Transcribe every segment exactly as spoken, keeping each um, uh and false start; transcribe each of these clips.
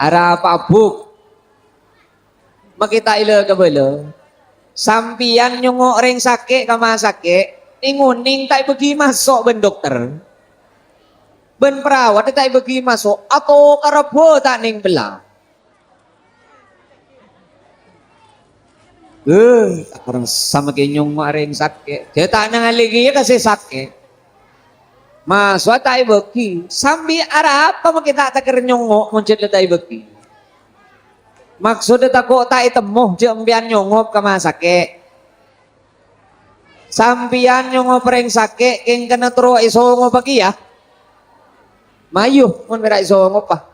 Arapa abuk? Makè ta' èla kabâlâ. Sampèyan nyongngo' orèng sakè' ka masakè', neng-oneng ta' èbâghi maso' bân dokter. Bân perawat ta' èbâghi maso', atokara bâ ta' neng pella. Eh, ta' kèra samakè nyongngo' orèng sakè'. Jhâ' ta' nangalè kèya ka sè sakè'. Maso'a ta' èbâghi. Sampè' arapa makè ta' takèr nyongngo' mon jhât la ta' èbâghi? Maksodda tako' ta' ètemmo jhâ' sampèyan nyongngo' ka masakè'. Sampèyan nyongngo' orèng sakè' kèng kennèng terro èsongopa kèya. Mayu, mon mèra èsongopa.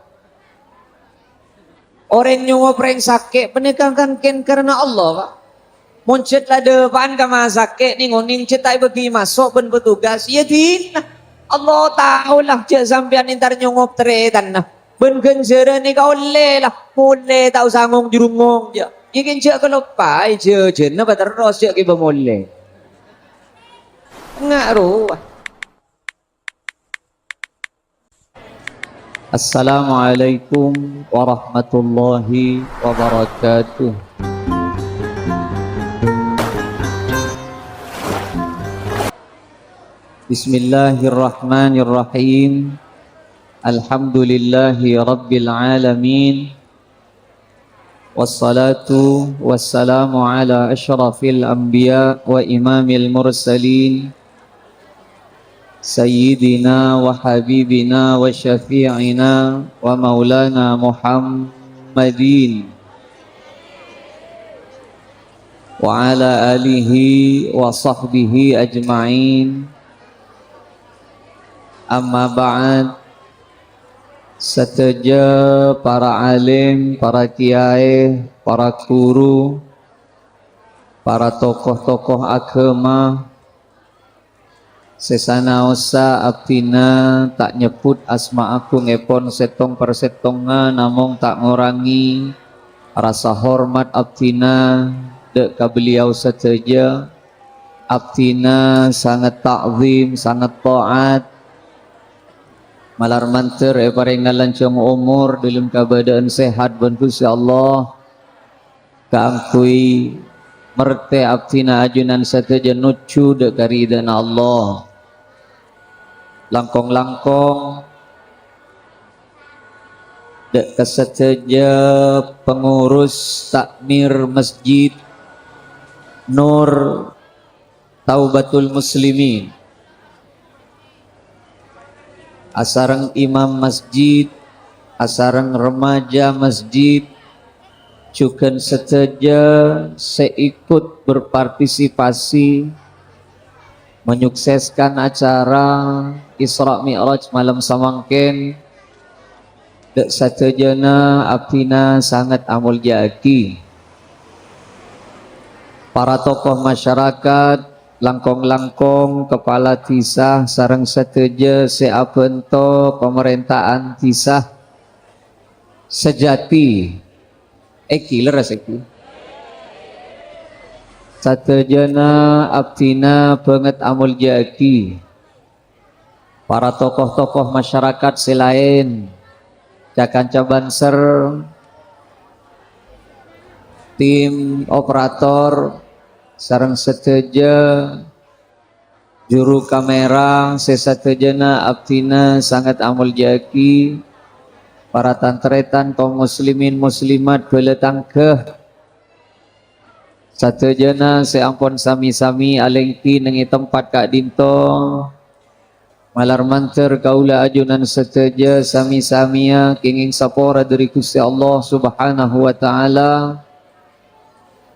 Orèng nyongngo' orèng sakè' panèka kan kèng karana Allah, Pak. Mon jhât la dâpa'an ka masakè' neng-oneng jhât ta' èbâghi maso' bân petugas, iyâ dinah. Allah tao la jhâ' sampèyan entar nyongngo' tarètanna. Bân ghânjhârân èkaollè la, molè ta' osa ngong-jurungngong, jhâ'. Iyâ kèng jhâ' kaloppaè jhâjhânna paterros jhâ' ghibâ molè. Enga' rowa. Assalamualaikum warahmatullahi wabarakatuh. Bismillahirrahmanirrahim. Alhamdulillahi rabbil alamin. Wassalatu wassalamu ala asyrafil anbiya wa imamil mursalin, sayyidina wa habibina wa syafi'ina wa maulana Muhammadin, wa ala alihi wa sahbihi ajma'in. Amma ba'd. Sadhâjâ para alim, para kiyaè, para ghuru, para tokoh-tokoh aghâma, sè sanaossa abdhina ta' nyebbhut asma agungngèpon sèttong-parsèttongnga, namong ta' ngorangè rasa hormat abdhina dâ' ka beliau sadhâjâ. Abdhina sanget ta'zim, sanget ta'at. Malar mandhâr èparèngnga lanjhâng omor dâlem kabâdâ'ân sehat bân Ghustè Allah, kaangghuy mertè abdhina ajunan sadhâjâ nojjhu dâ' ka ridhâna Allah. Langkong-langkong dâ' ka sadhâjâ pengurus takmir Masjid Nur Taubatul Muslimin, asareng imam masjid, asareng remaja masjid, jhughân sadhâjâ sè ikut berpartisipasi menyukseskan acara Isra Mi'raj malem samangkèn. Dâ' sadhâjâna abdhina sanget amolja'aghi. Para tokoh masyarakat, langkong-langkong kepala dhisa sareng sadhâjâ sè abhânto pamarènta'an dhisa sajati. Èngghi lerres èngghi. Sadhâjâna abdhina bângèt amolja'aghi. Para tokoh-tokoh masyarakat sè laèn, ca-kanca banser, tim operator, sareng sadhâjâ juru kamera sè sadhâjâna abdhina sanget amolja'aghi, para tan-tarètan kaum muslimin muslimat bhâlâ tangghâ, sadhâjâna sè ampon sami-sami alèngghi neng è tempat ka'dinto, malar mandhâr kaulâ ajunan sadhâjâ sami-samiyâ kèngèng sapora dhâri Ghustè Allah Subhanahu wa Ta'ala.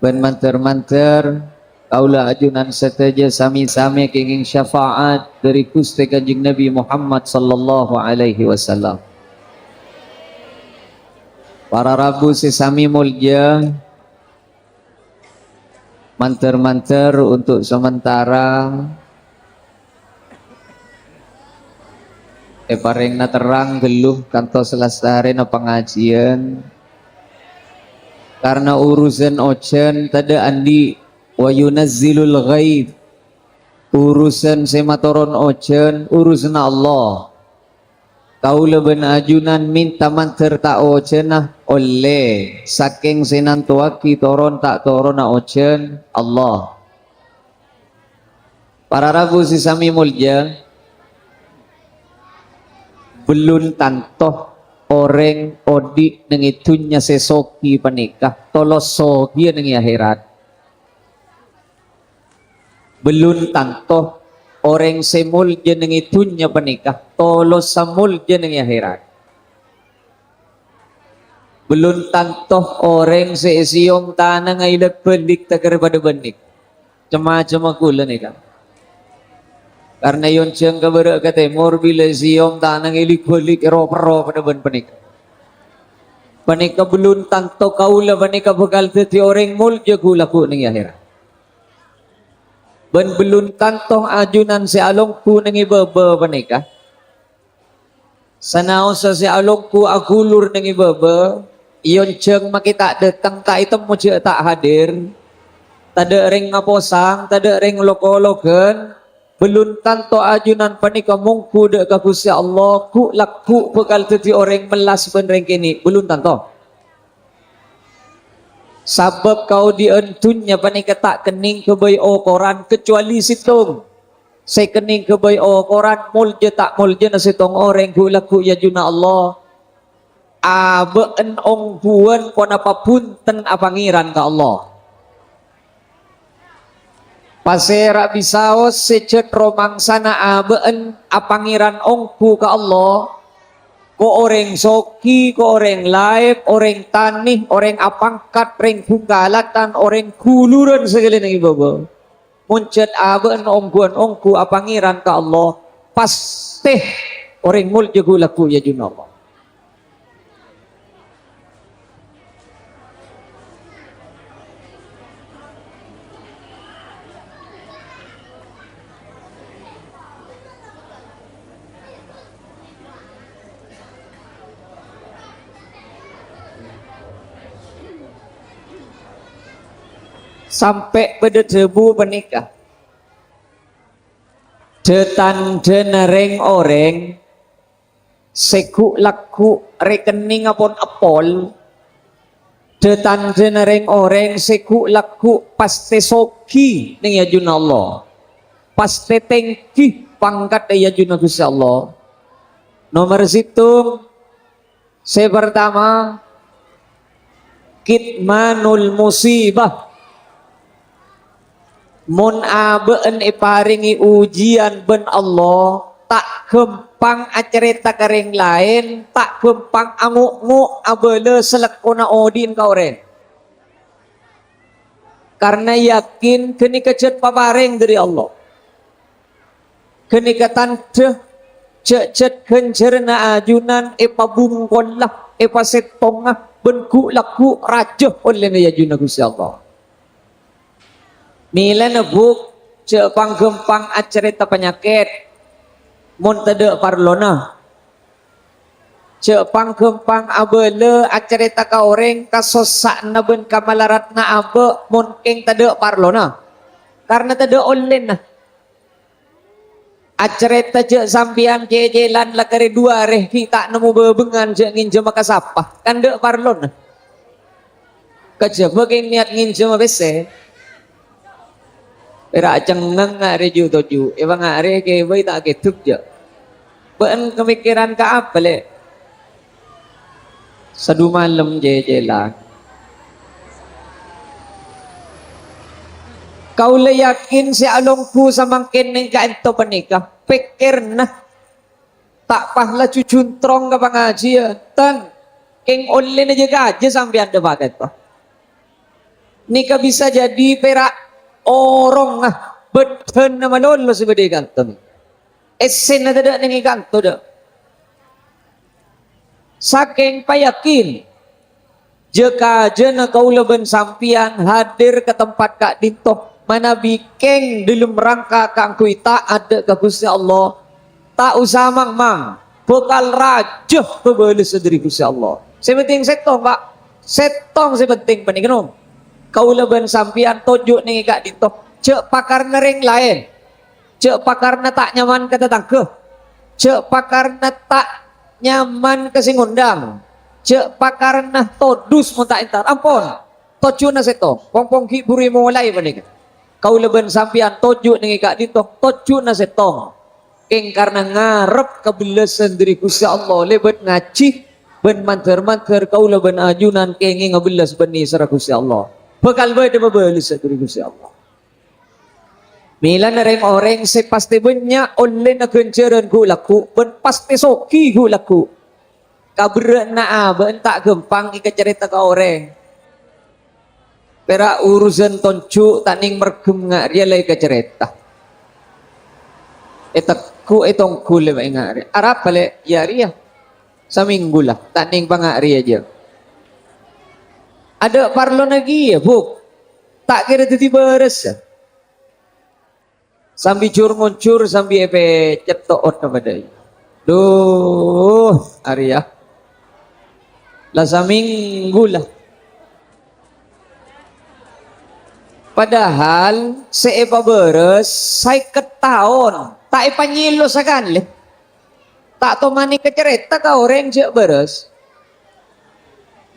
Bân mandhâr-mandhâr kaulâ ajunan sadhâjâ sami-sami kèngèng syafaat dhâri Ghustè Kanjeng Nabi Muhammad sallallahu alaihi wasallam. Para rabu sè sami molja, mandhâr-mandhâr untuk sementara èparèngana terrang ghâllu kantos lastarèna pangajiân. Karna urusan ojhân tadâ' andi', wa yunazzilul ghaits. Urusan sè matoron ojhân, urusanna Allah. Kaulâ bân ajunan mènta mandhâr ta' ojhâna ollè, sakèng sè nantowaghi toron ta' toronna ojhân, Allah. Para rabu sè samè molja, bellun tanto orèng odi' neng è dhunnya sè soghi panèka tolos soghiyâ neng è akhèrat. Bellun tanto orèng sè molja neng è dhunnya panèka tolossa molja neng è akhèrat. Bellun tanto orèng sè èsèyom tanangnga èlak-bâlik ta' kèra padâ bânnè. Cem-macemma kaulâ nèka. Karna è onjhâng ka bârâ' ka tèmor bilâ èsèyom tanang èlak-bâlik èro-perro padâ bân panèka. Panèka bellun tanto kaulâ panèka bhâkal dhâddhi orèng molja ghu'-lagghu' neng è akhèrat. Bân bellun tanto ajunan sè alongghu neng è bâbâ panèka. Sanaossa sè alongghu aghulur neng è bâbâ, è onjhâng makè ta' dâteng, ta' ètemmo jhâ' ta' hadir, tadâ' rèng ngaposang, tadâ' rèng lok-ologhân, bellun tanto ajunan panèka mongghu dâ' ka Ghustè Allah, ghu'-lagghu' bhâkal dhâddhi orèng mellas bân rèng kènè', bellun tanto. Sabâb kaodi'ân dhunnya panèka ta' kennèng ghâbây okoran kacobâli sèttong. Sè kennèng ghâbây okoran molja ta' moljâna sèttong orèng ghu'-lagghu' è ajunan Allah. Abâ'na ongghuwân ponapa bhunten apangèran ka Allah. Pasèra bisaos sè jhât romangsana abâ'na apangèran ongghu ka Allah? Ko' orèng soghi, ko' orèng laèp, orèng tanè, orèng apangkat, rèng bhungkalatan, orèng ghulurân sakalè neng è bâbâ. Mon jhât abâ'na ongghuwân ongghu apangèran ka Allah, pastè orèng molja ghu'-lagghu' è ajunan Allah. Sampè' bâdâ dhâbu panèka, dhâ-tandhâna rèng-orèng sè ghu'-lagghu' rèkennèngnga pon èpol, dhâ-tandhâna rèng-orèng sè ghu'-lagghu' pastè soghi neng è ajunan Allah, pastè tèngghi pangkaddhâ è ajunan Ghustè Allah. Nomer sèttong, sè partama, kitmanul musibah. Mon abâ'na èparèngè ujiyân bân Allah, ta' ghâmpang acarèta ka rèng laèn, ta' ghâmpang ango'-ngo' abâlâ salèkona odi'na ka orèng. Karna yakin ghânèka jhât paparèng dâri Allah. Ghânèka tandhâ jhâ'-jhât ghânjhârânna ajunan èpabungkolla, èpasèttonga bân ghu'-lagghu' rajâ ollèna è ajunan Ghustè Allah. Mèlana, Bu', jhâ' pang-ghâmpang acarèta panyakèt mon tadâ' parlona. Jhâ' pang-ghâmpang abâlâ acarèta ka orèng kasossa'anna bân kamalaradhânna abâ' mon kèng tadâ' parlona, karna tadâ' ollèna. Acarèta jhâ' sampèyan cècèlan la karè duwâ arè ghi' ta' nemmo bâbângan jhâ' ngènjhâma ka sapa, kan dâ' parlona. Kajhâbhâ kèng niyat ngènjhâma pèssè. Pèra' cengngeng arè ju-toju', èwang arè kèbâi ta' kèdhep jhâ'. Bâ'na kamèkkèran ka apa, Lè'? Sadumalem cècèlan. Kaulâ yakin sè alongghu samangkèn neng ka'ènto panèka, pèkkèrna ta' pas laju juntrong ka pangajiyân, tang kèng ollèna jâ-kajâ sampèyan dâpa' ka'ènto. Nèka bisa jadi pèra' orongnga bâdhânna malolo sè bâdâ è ka'ènto. Èssèna tadâ' neng è ka'ènto, dâ'. Sakèng payakin, jâ-kajâna kaulâ bân sampèyan hadir ka tempat ka'dinto manabi kèng dâlem rangka kaangghuy ta'at dâ' ka Ghustè Allah, ta' osa mang-mang, bhâkal rajâ pabâlessa dâri Ghustè Allah. Sè pentèng sèttong, Pa'. Sèttong sè pentèng panèka, no. Kaulâ bân sampèyan toju' neng è ka'dinto, jhâ' pakarna rèng laèn. Jhâ' pakarna ta' nyaman ka tatangghâ. Jhâ' pakarna ta' Nyaman ka sè ngondhâng. Jhâ' pakarana todus mon ta' entar. Ampon. Tojjhuna sèttong. Pong-pong ghi' buru èmolaè panèka. Kaulâ bân sampèyan tojjhu' neng è ka'dinto. Tojjhuna sèttong. Kèng karana ngarep kabellasân dhâri Ghustè Allah lèbât ngajhi bân mandhâr-mandhâr kaulâ bân ajunan kèngèng abellas bân nèserra Ghustè Allah. Bhâkal bâdâ pabâlessa dhâri Ghustè Allah. Mèlana rèng-orèng sè pastè bânnya' ollèna ghânjhârân ghu' lagghu' bân pastè soghi ghu' lagghu'. Kaberrâ'na abâ'na ta' ghâmpang èkacarèta ka orèng. Pèra' urusan tonjhu' ta' nèng mèrghemma rèya la èkacarèta. Ètegghu' ètongghu lè bâ'na rèya. Arapa lè'? Iyâ rèya. Samènggu la, ta' nèng panga' rèya jhâ'. Adâ' parlona kèya, Bu'. Ta' kèra dhâddhi bârâs. Sambi jhur-ngonjhur, sambi èpècèt to'ot padâ. Duh, arèya. La samènggu la. Padahal sè èpabârâs sèket taon, ta' èpanyèlo sakalè. Ta' toman èkacarèta ka orèng jhâ' bârâs.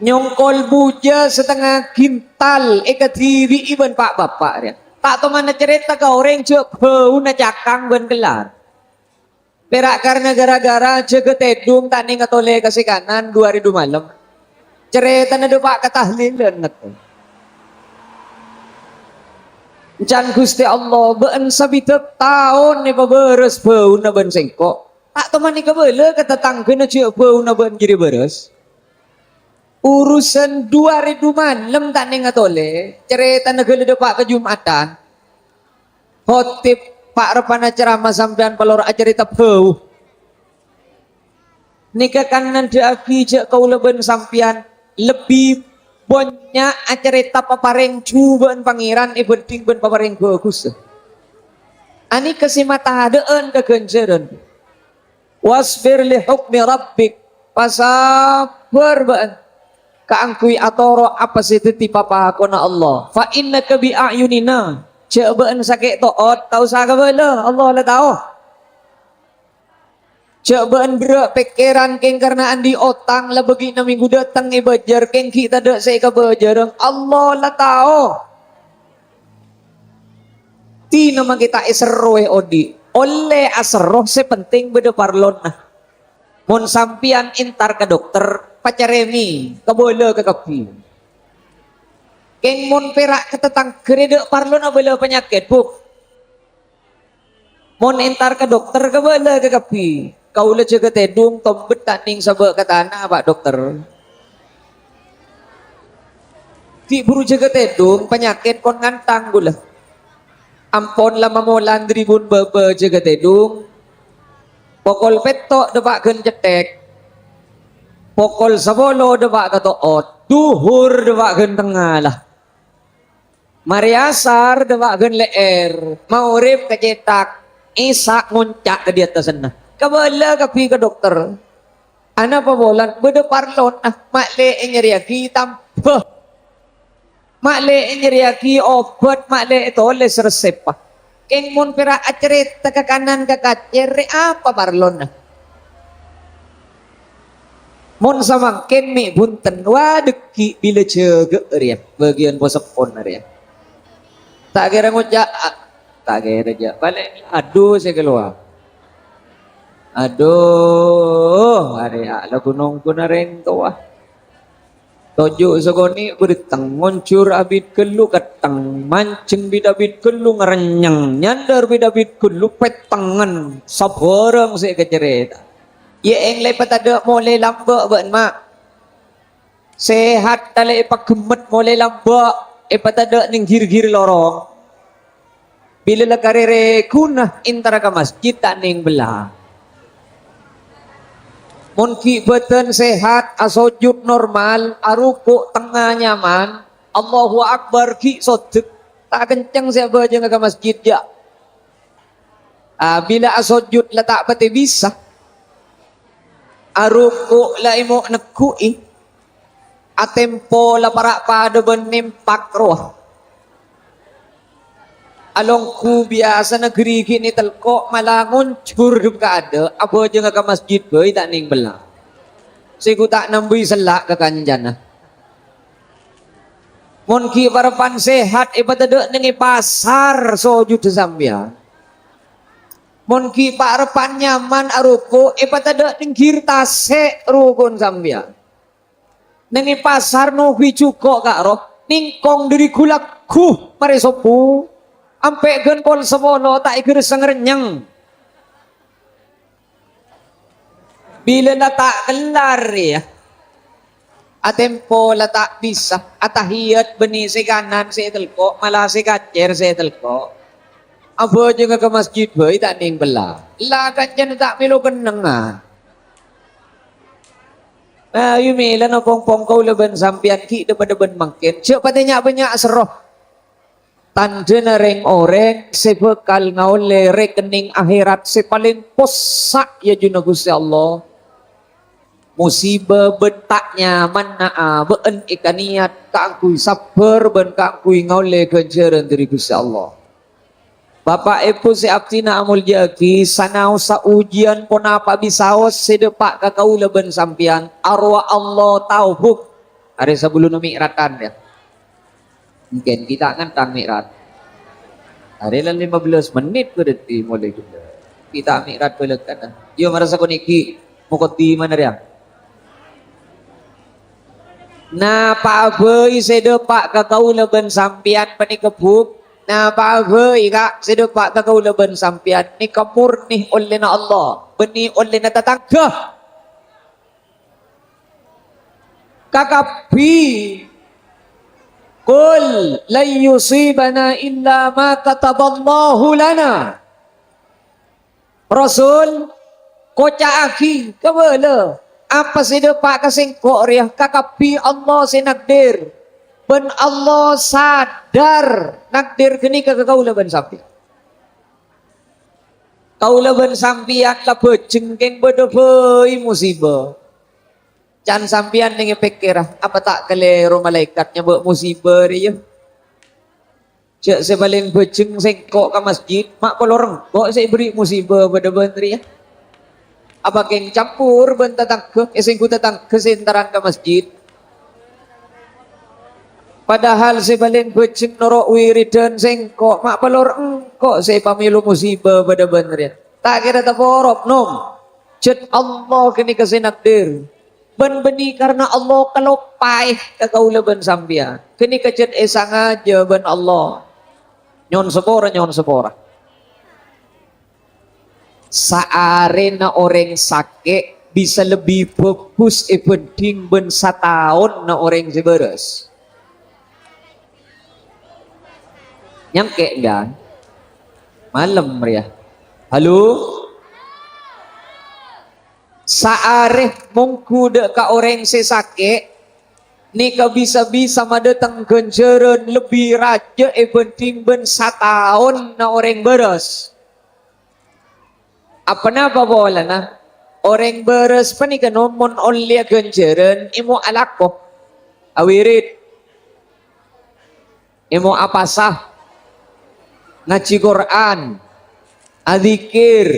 Nyongkol bujâ satengnga gintal èkadhibi'i bân pa'-bapa' rèya. Ta' toman acarèta ka orèng jhâ' bâuna cakang bân kellar. Pèra' karna ghârâ-ghârâ jâgâ tèdung ta' nèng atolè ka sè kanan du arè du malem. Carètana dâpa' ka tahlilan ngetto. Can Ghustè Allah, bâ'na sabidhâk taon èpabârâs bâuna bân sèngko'. Ta' toman èkabâlâ ka tatangghâna jhâ' bâuna bâ'na jârèya bârâs. Urusan du arè du malem ta' nèng atolè, carètana ghellâ' dâpa' ka Jum'atan. Khotib pa'-reppa'na ceramah sampèyan palor acarèta bâu. Nèka kan nandhâ'aghi jhâ' kaulâ bân sampèyan lebbi bânnya' acarèta paparèng jhubâ'ân Pangèran èbhânding bân paparèng bhâghus. Anèka sè matadhâ'ân ka ghânjhârân. "Wasbir li hukmi rabbik," pasabâr bâ'na kaangghuy atoro' apa sè dhâddhi papakonna Allah. "Fa innaka bi a'yunina," jhâ' bâ'na sakè' to'ot, ta' osa kabâlâ, Allah la tao. Jhâ' bâ'na berrâ' pèkkèran kèng karna andi' otang la bâgina mènggu dâteng èbâjâr, kèng ghi' tadâ' sè èkabâjârâ, Allah la tao. Dina mangkè ta' èserroè odi', ollè aserro sè penting bâdâ parlona. Mon sampèyan entar ka dokter, pacarèmè, kabâlâ kakabbhi. Kèng mon pèra' ka tatangghâ rè dâ' parlona bâlâ panyakèt, Bu'. Mon entar ka dokter, kabâlâ kakabbhi. Kaulâ jâgâ tèdung, tombet ta' nèng sabâ' ka tana, Pak Dokter. Ghi' buru jâgâ tèdung, panyakèt kon ngantang ghulâ. Ampon la mamolan dhâri bun bâbâ jâgâ tèdung. Pokol pètto' dâpa' ghân cèthèk. Pokol sapolo dâpa' ka to'ot. Dhuhur dâpa' ghân tengnga la. Marè asar dâpa' ghân lè'èr, maghrib kacètak, isya ngonca' ka dâ' attasanna. Kabâlâ kabbhi ka dokter. Anapa polana? Bâdâ parlona, ma'lè ènyarèyaghi tamba. Ma'lè ènyarèyaghi obat, ma'lè ètolès reseppa. Kèng mon pèra' acarèta ka kanan ka kacèr, rè apa parlona? Mon samangkèn mè' bhunten, wa dhâggi' bilâ jâgâ rèya, bâgiyân poseppon rèya. Ta' kèra ngoca', a-, ta' kèra jâ', palèng adu sè kalowar. Adu, arèya la ghun-ongghuna rèng towa. Toju' sakonè' bhârteng, ngonjhur abit ghâllu ketteng, manjheng bit-abit ghâllu ngarènyèng, nyandhâr bit-abit ghâllu pèttengngen, sabhârâng sè èkacarèta. Yâ, ènglè patadâ' molè lambâ' bâ'na, Ma'. Sehat talè èpaghemmet molè lambâ', èpatadâ' neng gir-gir lorong. Bilâ la karè règhuna entara ka masjid ta' neng bellâ. Mon ghi' bâdân sehat, asojud normal, aruku' tengnga nyaman, Allahu Akbar ghi' sodek, ta' kenceng sè abhâjânga ka masjid, jâ'. Abila asojud la ta' patè bisa, aruku' la èmo' negghu'i, atempo la para' padâ bân nempak rowa. Alongghu biyasana ghârighi' nètelko' mala ngonjhur ghâp kaadâ', abhâjânga ka masjid bhâi ta' neng bellâ. Sè ghu ta' nambâi sella' ka kancana. Mon ghi' parappa'na sehat, èpatèdhâ' neng è pasar sojudda sampèyan. Mon ghi' parappa'na nyaman aruku', èpatèdhâ' neng ghir tasè' rukun sampèyan. Neng è pasar noghi jhuko' ka'ro, nèngkong dhâri ghu-lagghu marè sobbhu, ampè' ghân kol sapolo ta' èghârsang rènnyèng. Bilâ la ta' kellar, yâ. Atèmpo la ta' bisa, atahiyat bânnè sè kanan sè ètelko', mala sè kacèr sè ètelko'. Abhâjângnga ka masjid bhâi ta' nèng pella. La kancana ta' mèlo kennengnga. Ayu mèlana pong-pong kaulâ bân sampèyan ghi' dhâ-padhâ bân mangkèn. Jhâ' patè nya'-bânnya' aserro. Tandhâna rèng-orèng sè bhâkal ngaollè rekening akhèrat sè palèng possa' è ajunanna Ghustè Allah. Musibâ bân ta' nyamanna abâ'na èkaniyat kaangghuy sabbhâr bân kaangghuy ngaollè ghânjhârân dhâri Ghustè Allah. Bapa' Èbhu sè abdhina amoljâ'aghi, sanaossa ujiyân ponapa bisaos sè dâpa' ka kaulâ bân sampèyan, arowa Allah tao, Bu. Arè sabellunna mi'rajan, yâ. Mungkin kita ngantang mi'raj. Arè la lima belas menit kok dhâddhi molaè ghellâ'. Kita mi'raj bâlâkana. Iyâ, marasa konèghi mokoddimana rèya. Napa'a bhâi sè dâpa' ka kaulâ bân sampèyan panèka, Bu? Napa'a bhâi, Ka', sè dâpa' ka kaulâ bân sampèyan? Nèka morni ollèna Allah, bânnè ollèna tatangghâ. Kakabbhi, "Qul lan yusibana illa ma kataballahu lana." Rasul, koca'aghi, kabâlâ, apa sè dâpa' ka sèngko' rèya kakabbhi Allah sè nakdir. Bân Allah sadar nakdir ghânèka ka kaulâ bân sampèyan. Kaulâ bân sampèyan la bhâjheng kèng bâdâ bhâi musibâ. Can sampèyan nèng èpèkkèra, apa ta' kalèro malaèkat nyabâ' musibâ rèya? Jhâ' sè palèng bhâjheng sèngko' ka masjid, ma' polor engko' sè èberri' musibâ padâ bân rèya. Apa kèng campor bân tatangghâ, èsengghu tatangghâ sè entaran ka masjid. Padahal sè palèng bhâjheng noro' wiridan sèngko', ma' polor engko' sè èpamèlo musibâ padâ bân rèya. Ta' kèra taporop, nom. Jhât Allah ghânèka sè nakdir. Bân bânnè karna Allah kaloppaè ka kaulâ bân sampèyan. Ghânèka jhât èsangajâ bân Allah. Nyo'on sapora, nyo'on sapora. Saarèna orèng sakè' bisa lebbi bhâghus èbhândhing bân sataonna orèng sè bârâs. Nyangkè', enggak? Malem rèya. Halo? Saarè mongghu dâ' ka orèng sè sakè', nèka bisa-bisa madâteng ghânjhârân lebbi rajâ èbhândhing bân sataonna orèng bârâs. Aponapa polana? Orèng bârâs panèka, nom, mon ollèya ghânjhârân, èmo alako, awirid, èmo apasa, ngajhi Qur'an, adzikir,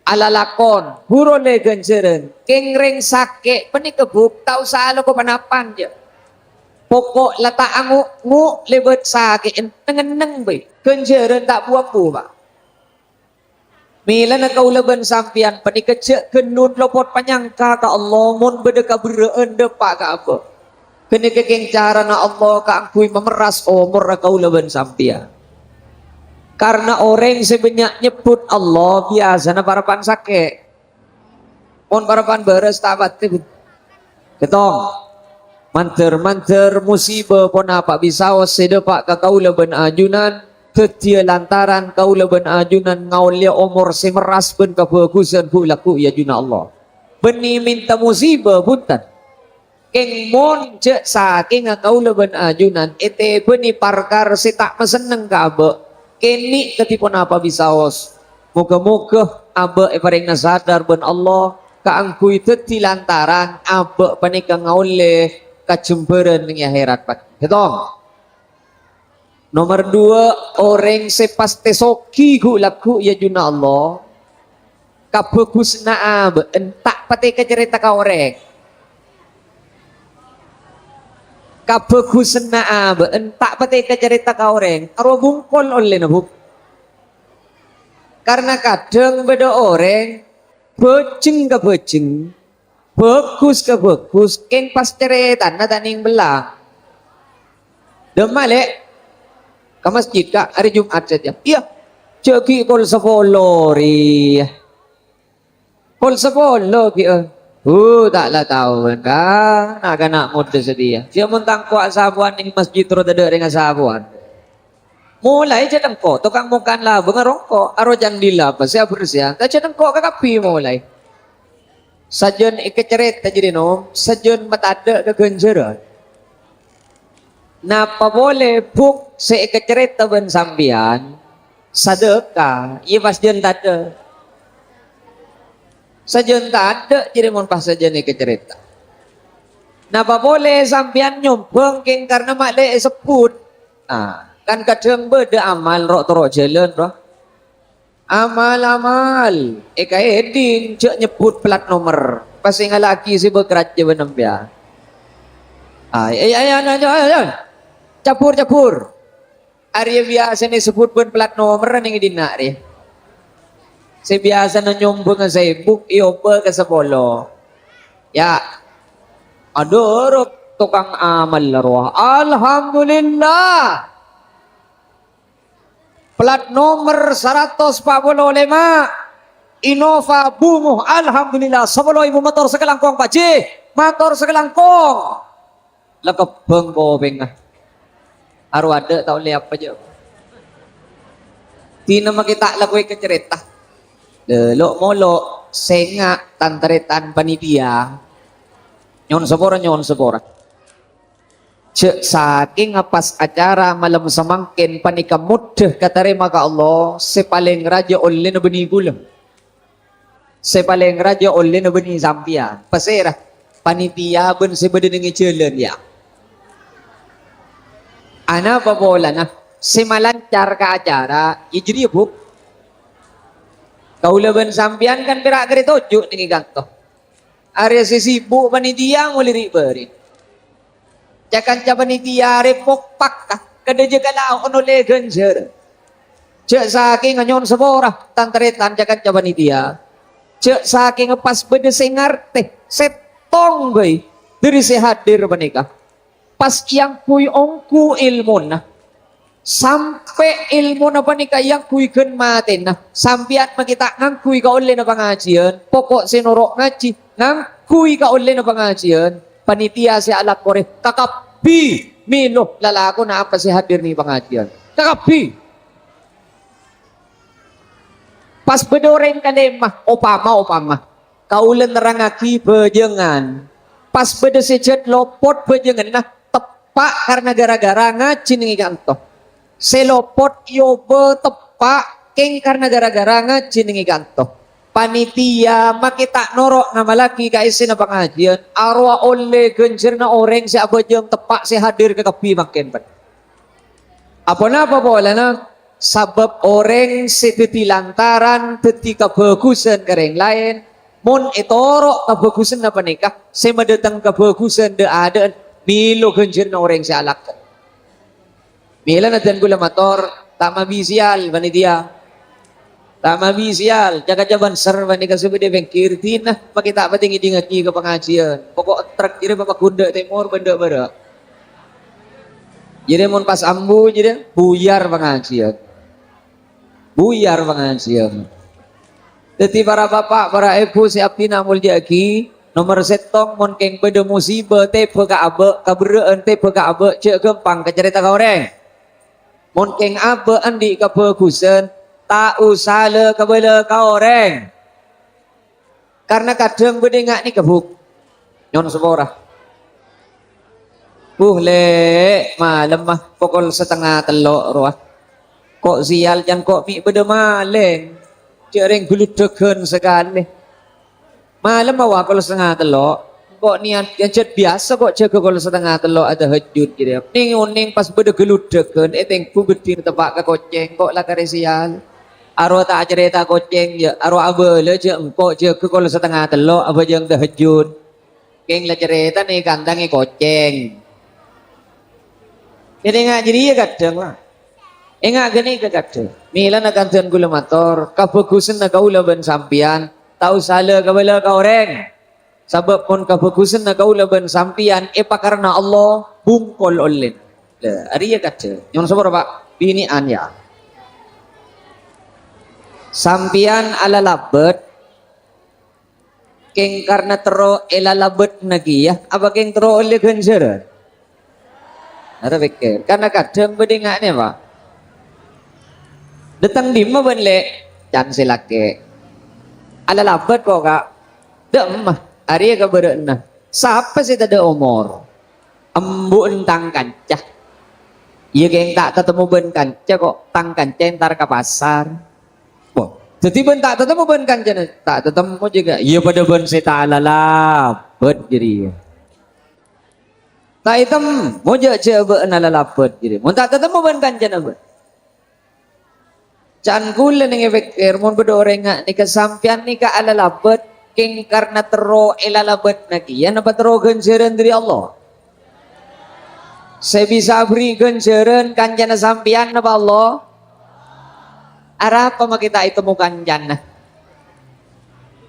alalakon, buru ollè ghânjhârân. Kèng rèng sakè' panèka, Bu, ta' osa alako ponapa, jâ. Poko' la ta' ango'-ngo' lèbât sakè'en, neng-enneng bhâi. Ghânjhârân ta' bu-ambu, Pa'. Mèlana kaulâ bân sampèyan panèka jhâ' ghâllun lopot panyangka ka Allah mon bâdâ kaberrâ'ân dâpa' ka abâ'. Ghânèka kèng carana Allah kaangghuy mamerras omorra kaulâ bân sampèyan. Karna orèng sè bânnya' nyebbhut Allah biyasana parappa'na sakè'. Mon parappa'na bârâs ta' patè, Bu. Ghettong. Mandhâr-mandhâr musibâ ponapa bisaos sè dâpa' ka kaulâ bân ajunan, dhâddhiyâ lantaran kaulâ bân ajunan ngaollèya omor sè merras bân kabhâghusân ghu'-lagghu' è ajunanna Allah. Bânnè mènta musibâ, bhunten. Kèng mon jhâ' sakènga kaulâ bân ajunan ètèbâni parkara sè ta' masenneng ka abâ', kènè' kadhi ponapa bisaos. Moghâ-moghâ abâ' èparèngana sadar bân Allah kaangghuy dhâddhi lantaran abâ' panèka ngaollè kajembhârân neng è akhèrat, Pak. Ghettong. Nomer dua, orèng sè pastè soghi ghu'-lagghu' è ajunanna Allah, Kabhâghusânna abâ'na ta' patè ècarèta ka orèng. Kabhâghusânna abâ'na ta' patè ècarèta ka orèng. Arowa bungkol ollèna, Bu. Karna kadhâng bâdâ orèng bhâjheng ka bhâjheng, bhâghus ka bhâghus, kèng pas carètana ta' nèng bella. Dâmma, Lè'? Ka masjid, Ka', hari Jumat saja. Iyâ, jhâ' ghi' kol sapolo rèya. Kol sapolo ghi', eh. Huh, ta' la tao, Ka'. Na'-kana' ngodâ sadhiyâ. Iyâ, mon tang ko' asapowan nèng masjid, terro tadâ' rèng asapowan. Molaè jhâ' tengko, tokang mongka'an labângnga rongko', aro candhila apa sè abersi'an, ta' jhâ' tengko kakabbhi molaè. Sajân èkacarèta jârèya, Nom, sajân matadâ' ka ghânjhârân. Napa polè, Bu', sè èkacarèta bân sampèyan, sadâka, iyâ pas jân tadâ'. Sajân tadâ' jârèya mon pas sajân èkacarèta. Napa polè sampèyan nyombhâng kèng karna ma' lè èsebbhut? Ah, kan kadhâng bâdâ amal ro'-toro' jhâlân, ro. Amal-amal, èkaèdhing jhâ' nyebbhut plat nomer. Pas èngallaghi sè bâkrajjhâ bân sampèyan. Ay, ay, ay, ay, ay, ay, ay. Cabbhur, cabbhur. Arèya biyasana èsebbhut bân plat nomer nèng è dinna' rè. Sè biyasana nyombhângnga saèbu, èobâ ka sapolo. Yâ. Adâ' tokang amal rowa. Alhamdulillah. Plat nomer saratos pa' polo lèma', Innova Bungo. Alhamdulillah, sapolo èbu, mator sakalangkong, Pak Ji. Mator sakalangkong. La kebbhâng kopèngnga. Arowa adâ' ta' ollè apa, jâ'? Dinah makè ta' lakoè ka carèta. Dâlo' molo, sènga', tan-tarètan panitia. Nyo'on sapora, nyo'on sapora. Jhâ' sakènga pas acara malem samangkèn panèka moddhâ katarèma ka Allah, sè palèng rajâ ollèna bânnè kaulâ. Sè palèng rajâ ollèna bânnè sampèyan. Pasèra? Panitia bân sè bâdâ nèng è jhâlân, yâ. Anapa polana? Sè malancar ka acara, yâ jârèya, Bu. Kaulâ bân sampèyan kan pèra' karè toju' nèng è kanto. Arèya sè sibuk panitia molaè ri'-bâri'. Ca-kanca panitia rè pokpak, ka, kadhâjâ kalaon ollè ghânjhârân. Jhâ' sakènga nyo'on sapora, tan-tarètan ca-kanca panitia. Jhâ' sakènga pas bâdâ sè ngartè, sèttong bhâi, dhâri sè hadir panèka. Pas èangghuy ongghu èlmona. Sampè' èlmona panèka èangghuy ghân matèna. Sampèyan makè ta' ngangghuy kaollèna pangajiyân. Poko' sè noro' ngajhi, ngangghuy kaollèna pangajiyân. Panitia sè alako rè, kakabbhi mèlo lalakonna apa sè hadir nèng pangajiyân. Kakabbhi. Pas bâdâ orèng kalèma, opama, opama. Kaulâ nerrangngaghi bhâjângan. Pas bâdâ sè jhât lopot bhâjânganna, teppa' karna ghârâ-ghârâ ngajhi nèng è kanto. Sè lopot èobâ teppa' kèng karna ghârâ-ghârâ ngajhi nèng è kanto. Panitia makè ta' noro' ngamallaghi kaèssèna pangajiyân, arowa ollè ghânjhârânna orèng sè abhâjâng teppa' sè hadir kakabbhi mangkèn, bân. Aponapa polana? Sabâb orèng sè dhâddhi lantaran dhâddhi kabhâghusân ka rèng laèn, mon ètoro' kabhâghusânna panèka sè madhâteng kabhâghusân dhâ'-adhâ'ân, mèlo ghânjhârânna orèng sè alako. Mèlana dân kaulâ mator, ta' mabi sèyal, panitia. Ta' mabi sèyal, ca-kanca banser panèka sè bâdâ è pèngghir, dinah makè ta' patè ngèdingngaghi ka pangajiyân. Poko' trek jârèya pamaghun dhâ' tèmor bân dhâ' bârâ'. Jârèya mon pas ambu jârèya, buyar pangajiyân. Buyar pangajiyân. Dhâddhi para bapa', para èbhu sè abdhina molja'aghi, nomer sèttong mon kèng bâdâ musibâ tèbâ ka abâ', kaberrâ'ân tèbâ ka abâ', jhâ' ghâmpang kacarèta ka orèng. Mon kèng abâ' andi' kabhâghusân, ta' osa la-kabâlâ ka orèng. Karna kadhâng bâdâ nga' nèka, Bu. Nyo'on sapora. Bu, Lè', malemma pokol satengnga tello' rowa. Ko' sèyal can ko' mè' bâdâ malèng. Jhâ' rèng ghâludhâghân sakalè. Malemma wa pokol satengnga tello'. Ko' niyat, yâ jhât biyasa ko' jâgâ pokol satengnga tello' atahajjud jârèya. Nèng-onèng pas bâdâ ghâludhâghân, ètengghu bâddhina teppa' ka kocèng, ko' la karè sèyal. Arowa ta' acarèta kocèng, jâ', arowa abâlâ jâ' engko' jâgâ kol satengnga tello' abhâjâng tahajjud. Kèng la carètana èkantangè kocèng. Jadi enga' jârèya kadhâng, la. Enga' ghânèka kadhâng. Mèlana kantha kaulâ mator, kabhâghusânna kaulâ bân sampèyan, ta' osa la-kabâlâ ka orèng. Sabâb mon kabhâghusânna kaulâ bân sampèyan èpakarana Allah, bungkol ollèna. Lah, arèya kadhâng. Nyo'on sapora, Pa'? Binè'an, yâ. Sampèyan alalabât, kèng karna terro èlalabâtna kèya, apa kèng terro ollè ghânjhârân? Arè pèkkèr, karna kadhâng bâdâ nga'na, Pa'. Dâteng dimma bân, Lè'? Can sè lakè'. Alalabât ko', Ka'. Dâ'emma, arèya kabârâ'na. Sapa sè tadâ' omor? Embu'en tang kanca. Iyâ, kèng ta' tatemmo bân kanca ko', tang kanca entar ka pasar. Wah, dhâddhi bân ta' tatemmo bân kancana, ta' tatemmo jâgâ. Iyâ, padâ bân sè ta' alalabât jârèya. Ta' ètemmo jâ', jâ' bâ'na alalabât jârèya. Mon ta' tatemmo bân kancana, bân. Can kaulâ nèng èpèkkèr, mon bâdâ orèng nga' nèka sampèyan nèka alalabât, kèng karna terro èlalabâtna kèya, napa terro ghânjhârân dâri Allah? Sè bisa aberri' ghânjhârân kancana sampèyan napa Allah? Arapa makè ta' ètemmo kancana?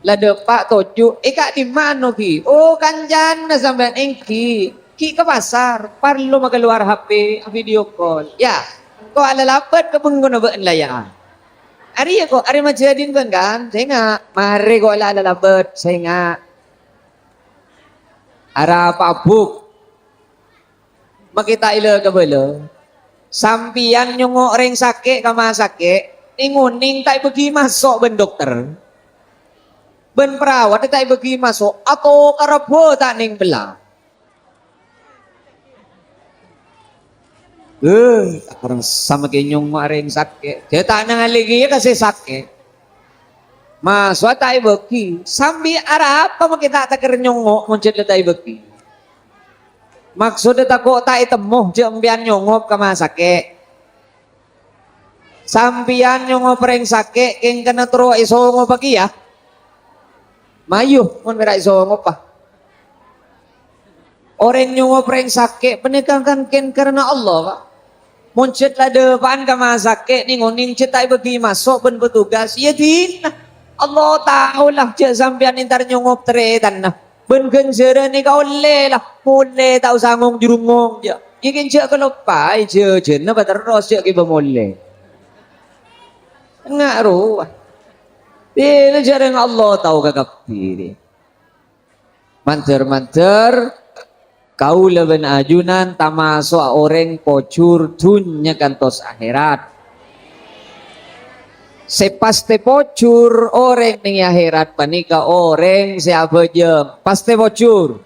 La dâpa' toju', "È ka'dimma ano, Ghi?" "Oh, kancana sampèyan." "Èngghi, ghi' ka pasar, parlo makalowar H P, video call." "Yâ, ko' alalabât ka bengkona bâ'na la, yâ." "Arèya ko', arè majâdin bân, kan?" "Sènga'." "Marè ko' la alalabât, sènga'." Arapa abuk? Makè ta' èla-kabâlâ. Sampèyan nyongngo' orèng sakè' ka masakè', nèng-onèng ta' èbâghi maso' bân dokter. Bân perawat ta' èbâghi maso', atokara bhâ ta' nèng pella. Eh, arassa makè nyongngo' orèng sakè'. Jâ' ta' nangalè kèya ka sè sakè'. Maso'a ta' èbâghi. Sambi arapa makè ta' tèkèr nyongngo' mon jâ' la ta' èbâghi? Maksodda tako' ta' ètemmo jâ' sampèyan nyongngo' ka masakè'. Sampèyan nyongngo' orèng sakè' kèng kennèng terro èsongopa kèya? Mayu, mon mèra èsongopa. Orèng nyongngo' orèng sakè' panèka kan kèng karana Allah, Ka'. Mon jâ' la dâpa'an ka masakè' nèng-onèng jâ' ta' èbâghi maso' bân petugas, iyâ dinah. Allah tao la jâ' sampèyan entar nyongngo' tarètanna. Bân ghânjhârânna èkaollè la, molè ta' osa ngong-jurungngong, jâ'. Iyâ kèng jâ' kaloppaè jhâjhâna paterros jâ' ghibâ molè. Enga' rowa. Bilâ jhârâng Allah tao kakabbhi. Mandhâr-mandhâr, kaulâ bân ajunan tamaso'a orèng pojhur dhunnya kantos akhèrat. Sè pastè pojhur orèng nèng akhèrat panèka orèng sè abhâjâng. Pastè pojhur.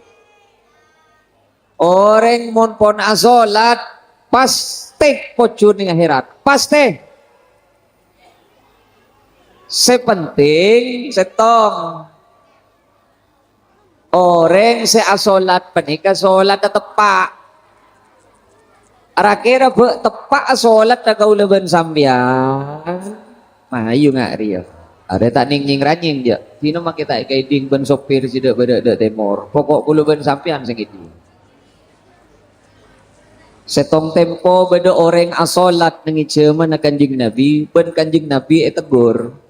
Orèng mon pon asolat, pastè pojhur nèng akhèrat. Pastè. Sè pentèng, sèttong. Orèng sè asolat panèka solatta teppa'. Ra-kèra bâ' teppa'a solatta kaulâ bân sampèyan. Mayu nga' rèya. Arè ta' nèng-nyèng ranyèng, jâ'. Dinah makè ta' èkaèdhing bân sopir sè dâ'-bâdâ dâ' tèmor. Poko' kaulâ bân sampèyan sè ngèdhing. Sèttong tempo bâdâ orèng asolat nèng è jhâmanna Kanjeng Nabi, bân Kanjeng Nabi ètegur.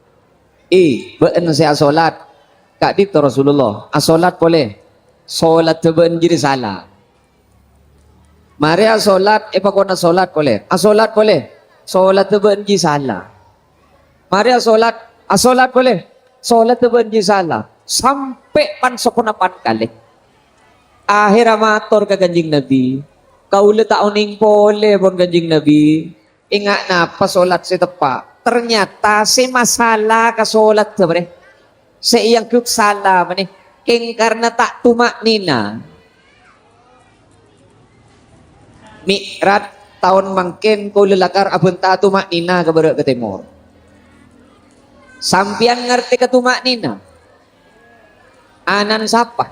"È, bâ'na sè asolat, ka'dinto Rasulullah, asolat polè. Solatta bâ'na jârèya sala. Marè asolat, èpakon asolat polè. Asolat polè. Solatta bâ'na jârèya sala. Marè asolat, asolat polè. Solatta bâ'na jârèya sala." Sampè' pan saponapa kalè. Akhèrra mator ka Kanjeng Nabi, "Kaulâ ta' onèng polè, pon Kanjeng Nabi." Enga' napa solat sè teppa'? Ternyata sè masala ka solat, sabarè. Sè èangghep sala, manè. Kèng karna ta' tuma'nina. Mi'raj taon mangkèn kaulâ lakar abhânta tuma'nina ka bârâ' ka tèmor. Sampèyan ngartè ka tuma'nina? Ana'na sapa?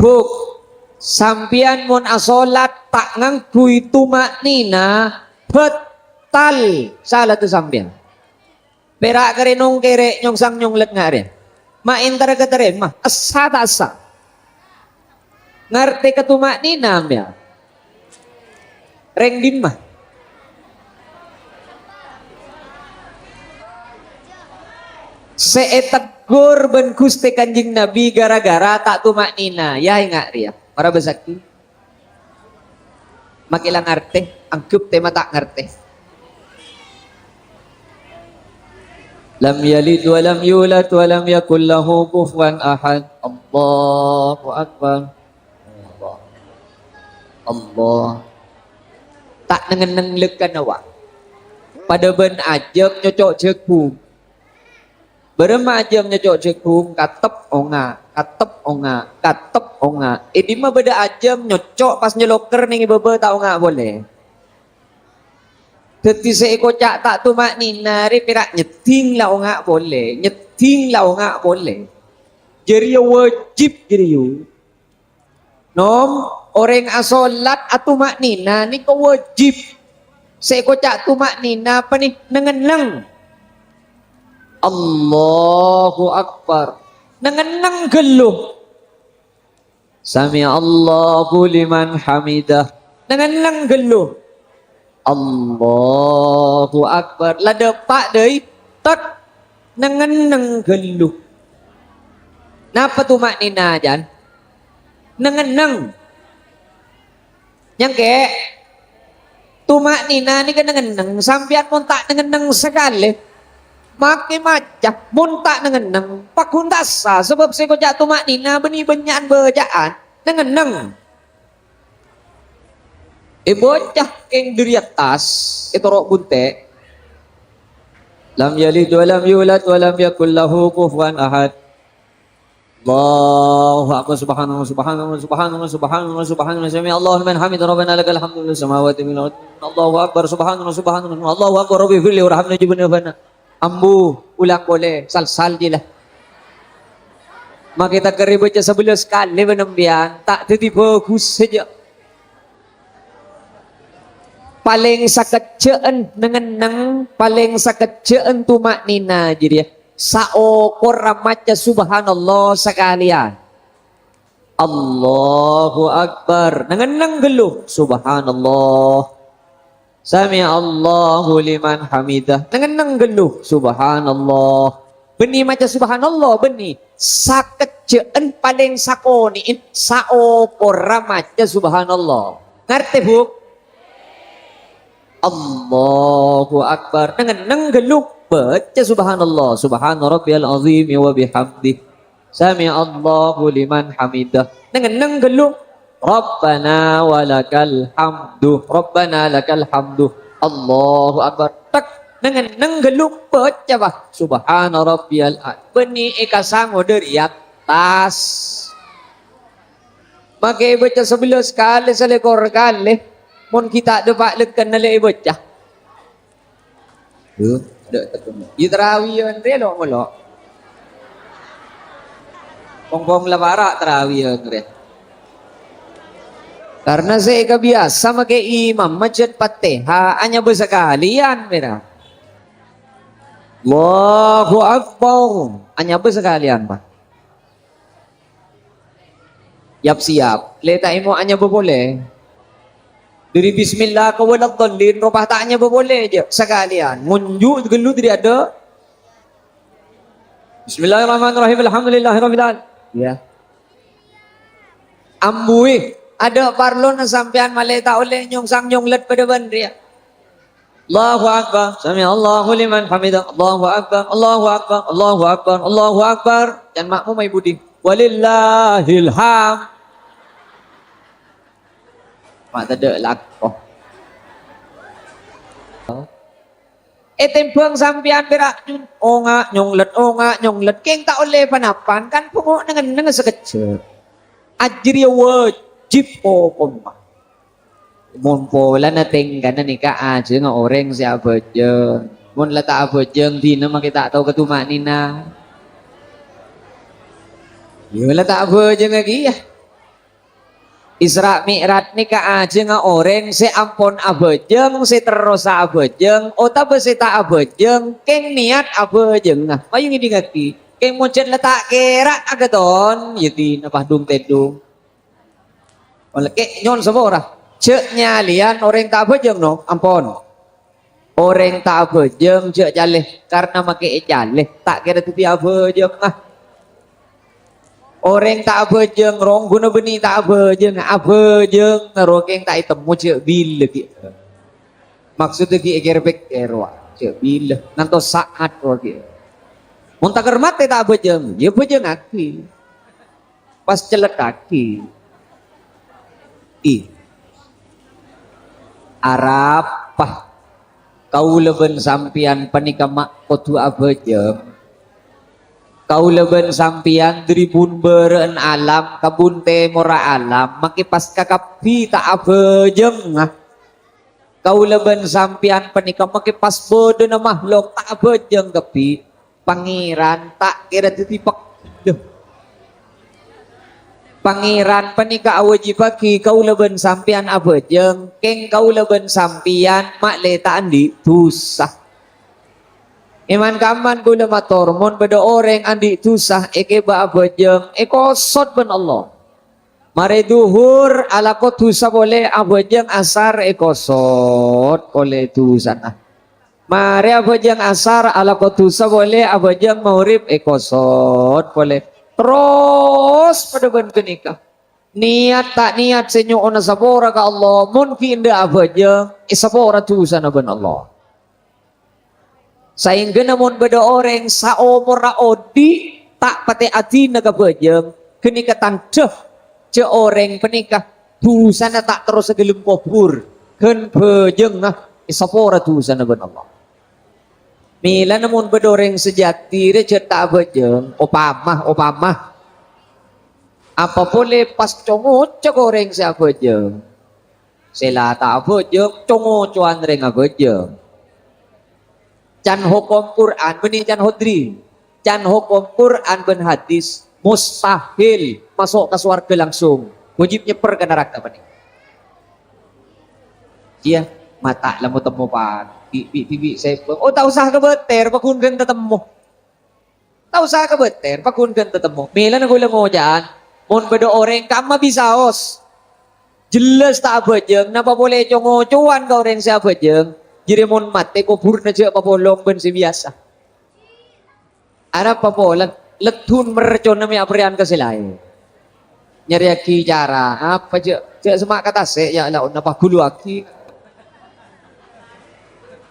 Buk, sampèyan mon asolat ta' ngangghuy tuma'nina, bât. Tal, sala tu sampèyan. Pèra' karè nongkèrè' nyongsang nyonglet nga' rèya. Ma' èntara ka tarèma, essa ta' essa? Ngartè ka tuma'nina, mèya. Rèng dimma? Sè èteggur bân Ghustè Kanjeng Nabi ghârâ-ghârâ ta' tuma'nina, yâ, ènga' rèya. Mara bâsaghi. Makè la ngartè, angghep tèma ta' ngartè. Lam yalid wa lam yulad wa lam yakul lahu kufuwan ahad. Allahu Akbar. Allah. Allah. Ta' neng-enneng lekkan awa. Padâ bân ajâm nyoco' jhâghung. Bârâmma ajâm nyoco' jhâghung, katep onga', katep onga', katep onga'. È dimma bâdâ ajâm nyoco' pas nyaloker neng è bâbâ ta' onga' polè. Dhâddhi sè èkoca' ta' tuma'nina rè pèra' nyeddhing la onga' polè, nyeddhing la onga' polè. Jârèya wajib jârèya. Nom, orèng asolat atuma'nina nèka wajib. Sè èkoca' tuma'nina panè neng-enneng. Allahu Akbar. Neng-enneng ghâllu. Sami'allahu liman hamidah. Neng-enneng ghâllu. Allahu Akbar. La dâpa' dâi, tet. Neng-enneng ghâllu. Napa tuma'nina, Jan? Neng-enneng. Nyangkè, tuma'nina nèka neng-enneng. Sampèyan mon ta' neng-enneng sakalè, makè maca. Mon ta' neng-enneng, pagghun ta' essa, sabâb sè èkoca' tuma'nina bânnè bânnya'an bâca'an. Neng-enneng. Èbâca kèng dâri attas, ètoro' bunte'. Lam yalid wa lam yulad wa lam yakul lahu kufuwan ahad. Allahu Akbar, subhanallah, subhanallah, subhanallah, subhanallah, subhanallah. Sami Allahu liman hamidah, Rabbana lakal hamdu fis samawati wal ardi. Allahu Akbar, subhanallah, subhanallah, Allahu Akbar, Rabbi firli warhamni, jubna fana. Ambu, ulang polè, sal-sal jiyâ la. Makè ta' karè bâca sabellâs kalè bân sampèyan, ta' dhâddhi bhâghus saja. Palèng sakejjhâ'ân neng-enneng, palèng sakejjhâ'ân tuma'nina jârèya. Saokorra maca subhanallah sakalèyan. Allahu Akbar. Neng-enneng ghâllu. Subhanallah. Sami'allahu liman hamidah. Neng-enneng ghâllu. Subhanallah. Bânnè maca subhanallah, bânnè. Sakejjhâ'ân palèng sakonè'è saokorra maca subhanallah. Ngartè, Bu? Allahu Akbar. Neng-enneng ghâllu. Baca subhanallah. Subhana rabbiyal azimi wa bihamdih. Sami'allahu liman hamidah. Neng-enneng ghâllu. Rabbana wa lakal hamdu. Rabbana lakal hamdu. Allahu Akbar. Tek. Neng-enneng ghâllu. Baca, Pak. Subhana rabbiyal a-, bânnè èkasango dâri attas. Makè èbâca sabellâs kalè, salèkor kalè. Mon ghi' ta' dâpa' lekkanna lè èbâca. Duh, dâ' tekkem. Iyâ, tarawiyan rè lo'-molo'. Pong-pong la para' tarawiyan rè. Karna sè èkabiyasa makè imam majât Fatihah, anyabâ sakalèyan, mèra. Allahu Akbar. Anyabâ sakalèyan, Pak. Yap-siyap. Lè ta' èmo anyabâ polè. Dâri bismillah ka waladdallin, ropa ta' anyabâ polè, jâ'. Sakalèyan. Ngonju' ghâllu dâri adâ'. Bismillahirrahmanirrahim. Alhamdulillahirabbil alamin. Iyâ. Ambuwi. Adâ' parlona sampèyan malè ta' ollè nyongsang nyonglet padâ bân rèya. Allahu Akbar. Sami'allahu liman hamidah. Allahu Akbar. Allahu Akbar. Allahu Akbar. Allahu Akbar. Can ma'mum, Ibu Di. Walillahil hamd. Ma' tadâ' lako. Ètèmbhâng sampèyan pèra' nyong-, onga', nyonglet, onga', nyonglet. Kèng ta' ollè pa-napan, kan bhungo' neng-enneng sakejjhâ'. Ajâriyâ wajib hokomma. Mon polana tèngkana nèka ajhângnga orèng sè abhâjâng. Mon la ta' abhâjâng, dinah makè ta' tao katuma'nina. Iyâ, la ta' abhâjângnga kèya. Isra Mi'raj nèka ajhângnga orèng sè ampon abhâjâng, sè terrosa abhâjâng, otabâ sè ta' abhâjâng, kèng niat abhâjângnga. Mayu ngèdingngaghi, kèng mon jhât la ta' kèra' aghâton, yâ dinah padhung tèdhung. Ollè kè' nyo'on sapora. Jhâ' nyalèyan orèng ta' abhâjâng, no, ampon. Orèng ta' abhâjâng jhâ' calè, karna makè ècalè, ta' kèra dhâddhi abhâjângnga. Orèng ta' abhâjâng, rongghuna bânnè ta' abhâjâng, abhâjâng, rowa kèng ta' ètemmo jhâ' bilâ ghi'. Maksoddhâ ghi' èkèr-pèkkèr rowa, jhâ' bilâ, ngantos sa'at rowa ghi'. Mon takèr matè ta' abhâjâng, yâ bhâjângngaghi. Pas cellèttaghi. I. Arapa kaulâ bân sampèyan panèka ma' kodhu abhâjâng? Kaulâ bân sampèyan dhâri bun bârâ'na alam ka bun tèmorra alam, makè pas kakabbhi ta' abhâjângnga. Kaulâ bân sampèyan panèka makè pas bâdâna mahlok ta' abhâjâng kabbhi. Pangèran ta' kèra dhâddhi pek-, Pangèran panèka awâjibhâghi kaulâ bân sampèyan abhâjâng, kèng kaulâ bân sampèyan ma'lè ta' andi' dhusa. È man-kamman kaulâ mator, mon bâdâ orèng andi' dhusa èkèbâ abhâjâng, èkosot bân Allah. Marè dhuhur alako dhusa polè, abhâjâng asar èkosot polè dhusana. Marè abhâjâng asar alako dhusa polè, abhâjâng maghrib èkosot polè. Terros padâ bân ghânèka. Niat ta' niat sè nyo'ona sapora ka Allah, mon ghi' endâ' abhâjâng, èsapora dhusana bân Allah. Saèngghâna mon bâdâ orèng saomorra odi' ta' patè adina ka bhâjâng, ghânèka tandhâ jhâ' orèng panèka dhusana ta' terros è dâlem kobhur, ghân bhâjângnga èsapora dhusana bân Allah. Mèlana mon bâdâ orèng sajâdi rè jhât ta' abhâjâng, opama, opama, apa polè pas co-ngoco ka orèng sè abhâjâng. Sè la ta' abhâjâng, co-ngocowan rèng abhâjâng. Can hokom Qur'an, bânnè can Hodri. Can hokom Qur'an bân hadis, mustahil maso' ka sowarghâ langsung. Wajib nyèpper ka naraka bânnè. Iyâ, mata' la mo-temmo paghi, bi'-, bi'-, dhibi' sèbâng. Oh, ta' osa kabâtèr, paggun ghân tatemmo. Ta' osa kabâtèr, paggun ghân tatemmo. Mèlana kaulâ ngoca'an, mon bâdâ orèng kamma bisaos, jelas ta' abhâjâng, napa polè co-ngocowan ka orèng sè abhâjâng, jârèya mon matè kobhurrâ jhâ' papolong bân sè biyasa. Arapa polana, leddhun mercona mè' aparèyan ka sè laèn. Nyarèyaghi cara, apa jhâ', jhâ' semma' ka tasè', ya Allah, napa ghuluwaghi.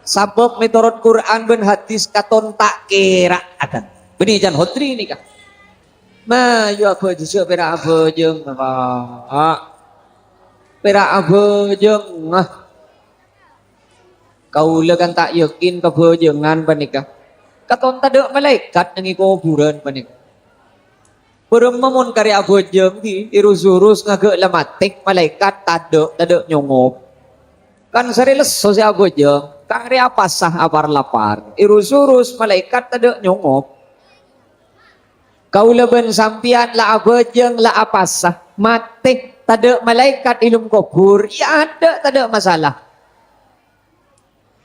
Sabâb mètorot Qur'an bân hadis katon ta' kèra' adan. Bânnè can Hodri nèka. Mayu abhâjâng, pèra' abhâjâng, Pak. Pèra' abhâjâng, ah. Kaulâ kan ta' yakin kabhâjângan panèka. Katon tadâ' malaèkat neng è kobhurân panèka. Bârâmma mon karè abhâjâng ghi, èrus-èrus ngaghâ' la matè, malaèkat tadâ', tadâ' nyongop. Kan sarè lesso sè abhâjâng, karè apasa apar-lapar. Èrus-èrus malaèkat tadâ' nyongop. Kaulâ bân sampèyan la abhâjâng, la apasa, matè, tadâ' malaèkat è dâlem kobhur, ya adâ' tadâ' masalah.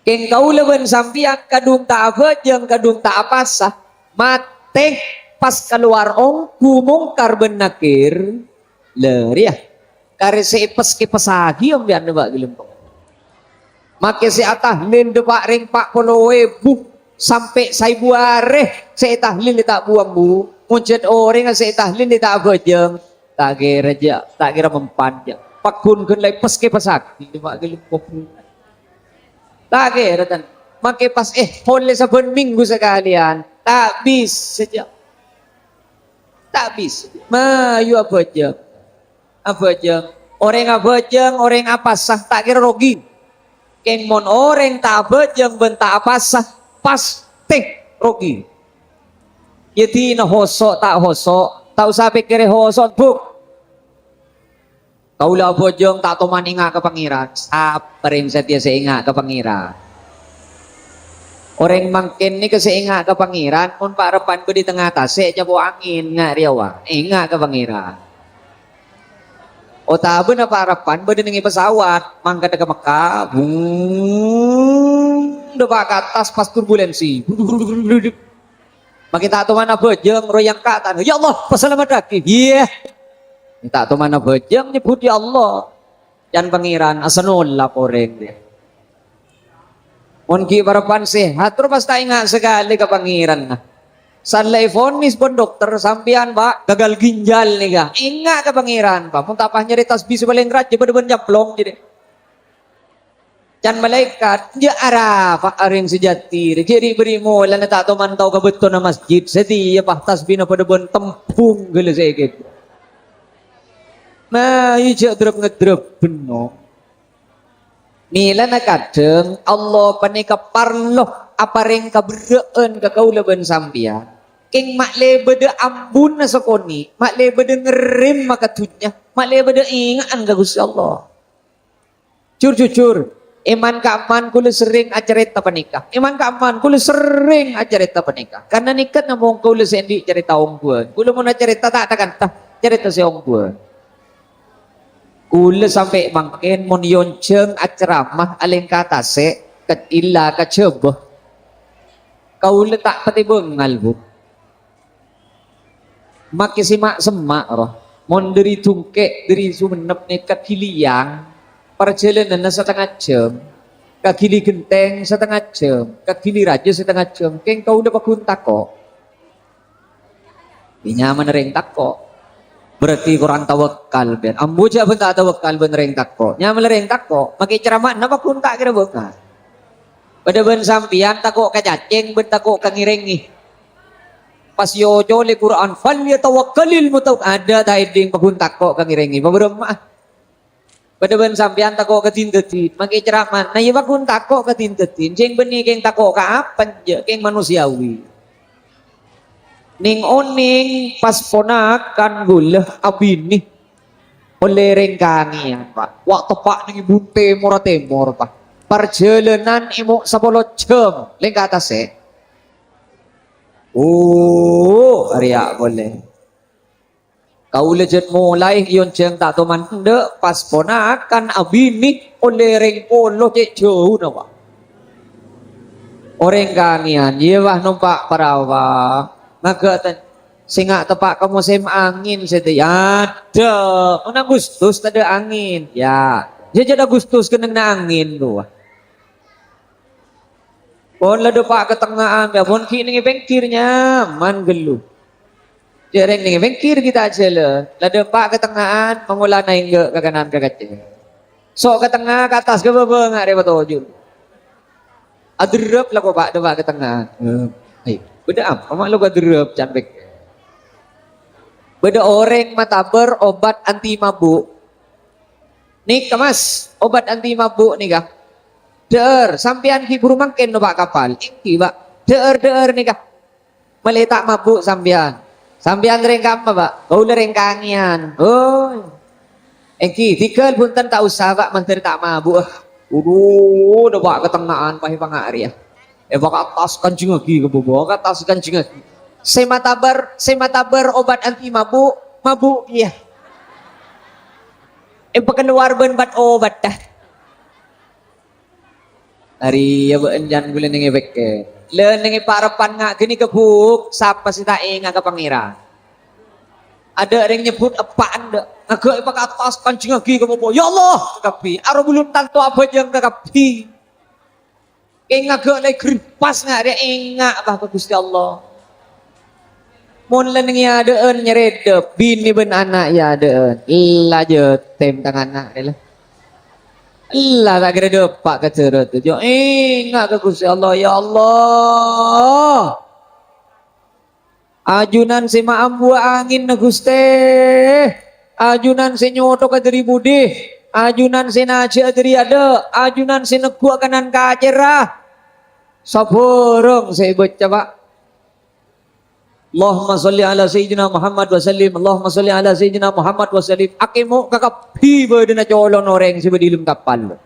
Kèng kaulâ bân sampèyan kadhung ta' abhâjâng, kadhung ta' apasa, matè pas kalowar ongghu Mongkar bân Nakir, la rèya, karè sè èpes-kèpessaghi sampèyan, Pak, ghellem, Pak. Makè sè atahlil dâpa' rèng pa' polo èbu sampè' saèbu arè sè ètahlil ta' bu-ambu, mon jhât orèngnga sè ètahlil ta' abhâjâng, ta' kèra jhâ', ta' kèra mempan jhâ'. Paggun ghân la èpes-kèpessaghi, Pak, ghellem, Pak. Ta' kèra, tan. Makè pas, eh, polè sabbhân minggu sakalèyan. Ta' bisa, jhâ'. Ta' bisa. Mayu abhâjâng. Abhâjâng. Orèng abhâjâng, orèng apasa, ta' kèra rogi. Kèng mon orèng ta' abhâjâng bân ta' apasa, pastè rogi. Yâ dinah hoso' ta' hoso', ta' osa pèkkèrè hoso', Bu'. Kaulâ abhâjâng ta' toman enga' ka Pangèran. Sapa rèng satèya sè enga' ka Pangèran? Orèng mangkèn nèka sè enga' ka Pangèran, mon pa'-reppa'na bâdâ è tengnga tasè', capo' angèn, nga' rèya wa, enga' ka Pangèran. Otabâna parappa'na bâdâ neng è pesawat, mangkadhâ ka Mekkah, bung, dâpa' ka attas pas turbulensi. Make ta' toman abhâjâng, royang ka' tan, "Ya Allah, pasalameddhâghi." Iyâ. Ta' toman abhâjâng nyebbhut, "Ya Allah." Can Pangèran, asanolla orèng, iyâ. Mon ghi' parappa'na sehat, terro pas ta' enga' sakalè ka Pangèranna. Sallè èvonis bân dokter, "Sampèyan, Pak, gagal ginjal nèka." Enga' ka Pangèran, Pak. Mon ta' pas nyarè tasbih sè palèng rajâ, bâdâ bân nyamplong, jârèya. Can malaèkat, "Jâ' ara, Pak, orèng sajâdiyâ, jârèya bâri' molana ta' toman tao ka bâttona masjid, satèya, Pak, tasbihna padâ bân tembhung ghellâ' sè èkèdhâ." Nah, iyâ jâ' drep-ngedrep bennong. Mèlana kadhâng Allah panèka parlo aparèng kaberrâ'ân ka kaulâ bân sampèyan. Kèng ma'lè bâdâ ambuna sakonè', ma'lè bâdâ ngerrèmma ka dhunnya, ma'lè bâdâ ènga'an ka Ghustè Allah. Jur-jujur, è man-ka'emman kaulâ serrèng acarèta panèka. È man-ka'emman kaulâ serrèng acarèta panèka. Karna nèka namong kaulâ sè andi' carèta ongghuwân. Kaulâ mon acarèta ta' tha-kantha, carèta sè ongghuwân. Kaulâ sampè' mangkèn mon èonjhâng aceramah alèngka tasè', ka ella ka Jhâbâ. Kaulâ ta' patè bângal, Bu. Make sè ma'-semma', roh. Mon dhâri Dungkè', dhâri Songennep nèka Gili Yang, parjhâlânanna satengnga jhâm. Ka Gili Genteng satengnga jhâm, ka Gili Rajâ satengnga jhâm. Kèng kaulâ pagghun tako'. Iyâ, nyamana rèng tako'. Berarti korang tawakkal, bân. Ambu jâ' bân ta' tawakkal bân rèng tako'. Nyamana rèng tako', make ceramahna pagghun ta' kèra bângal. Padâ bân sampèyan tako' ka cacèng, bân tako' ka ngèrèngè. Pas èocolè Qur'an, "Falyatawakkalil mutaw-," adâ' ta' èdhing pagghun tako' ka ngèrèngè. Pabârâmma'a. Padâ bân sampèyan tako' ka din-dâdin, make ceramah. Nah, iyâ, pagghun tako' ka din-dâdin. Jhâ' bânnè kèng tako' ka apa, jâ'? Kèng manusiawi. Nèng-onèng pas ponakan kaulâ abinè ollè rèng Kangeyan, Pak. Wa' teppa' nèng è Bunte Mora Tèmor, Pak. Parjhâlânan èmo' sapolo jhâm, lèngka tasè'. Oh, arèya polè. Kaulâ jhât molaè èonjhâng ta' toman endâ', pas ponakan abinè ollè rèng polo cè' jhâuna, Pak. Orèng Kangeyan, iyâ, Pak, nompa' parawa. Maghâ ten-, sènga' teppa' ka mosèm angèn satèya. Adâ', mon Agustus tadâ' angèn. Iyâ, jhâ' jhât Agustus kennengnganna angèn, rowa. Pon la dâpa' ka tengnga'an, yâ, pon ghi' nèng è pèngghir nyaman ghâllu. Jhâ' rèng nèng è pèngghir ghi' ta' jhâlân. La dâpa' ka tengnga'an, mangolana enggâ' ka kanan ka kacè. So' ka tengnga, ka attas, ka bâbâ, nga' rè patoju'. Aderrep la ko', Pak, dâpa' ka tengnga'an. Eh, ayo, bâdâ apa ma' lo aderrep, can pèkkèr. Bâdâ orèng matabâr obat anti mabuk. Nèka, Mas, obat anti mabuk nèka. Dhâ'âr, sampèyan ghi' buru mangkèn, Pak, kapal. Èngghi, Pak. Dhâ'âr, dhâ'âr nèka. Malè ta' mabuk sampèyan. Sampèyan rèng kamma, Pak? Kaulâ rèng Kangeyan. Oh. Èngghi, dhigghâl bhunten, ta' osa, Pak, mandhâr ta' mabuk. Adu, dâpa' ka tengnga'an, paè panga' rèya. Èpakaattas kanjhingngaghi ka bâbâ, akaattas kanjhingngaghi. Sè matabâr, sè matabâr obat anti mabuk, mabuk kèya. Èpakalowar bân bat-obatta. Arèya bâ'na jhân ghulâ nèng è pèkkèr. Lè nèng è parebbhân nga' ghânèka, Bu', sapa sè ta' enga' ka Pangèran? Adâ' rèng nyebbhut eppa' endâ'. Ngaghâ' èpakaattas kanjhingngaghi ka bâbâ. Ya Allah, kakabbhi. Aro bulun tanto abhâjâng kakabbhi. Kèng ngaghâ' la èghârpas nga' rèya enga' bâ ka Ghustè Allah. Mon la nèng è adâ'ân nyarèddhep, binè bân ana' è adâ'ân. Ella jhâtem tang ana' rè la. Ella ta' kèra dâpa' ka jhârât, jhâ' enga' ka Ghustè Allah, "Ya Allah, ajunan sè maambuwâ angènna, Ghustè. Ajunan sè nyotoka dâri budi. Ajunan sè najâ'â dâri adâ'. Ajunan sè negghuwâ kanan kacèrra." Sabhârâng sè èbâca, Pak. Allahumma sholli ala sayyidina Muhammad wa sallim. Allahumma sholli ala sayyidina Muhammad wa sallim. Akèmo' kakabbhi bâdâna colon orèng sè bâdâ è dâlem kapal.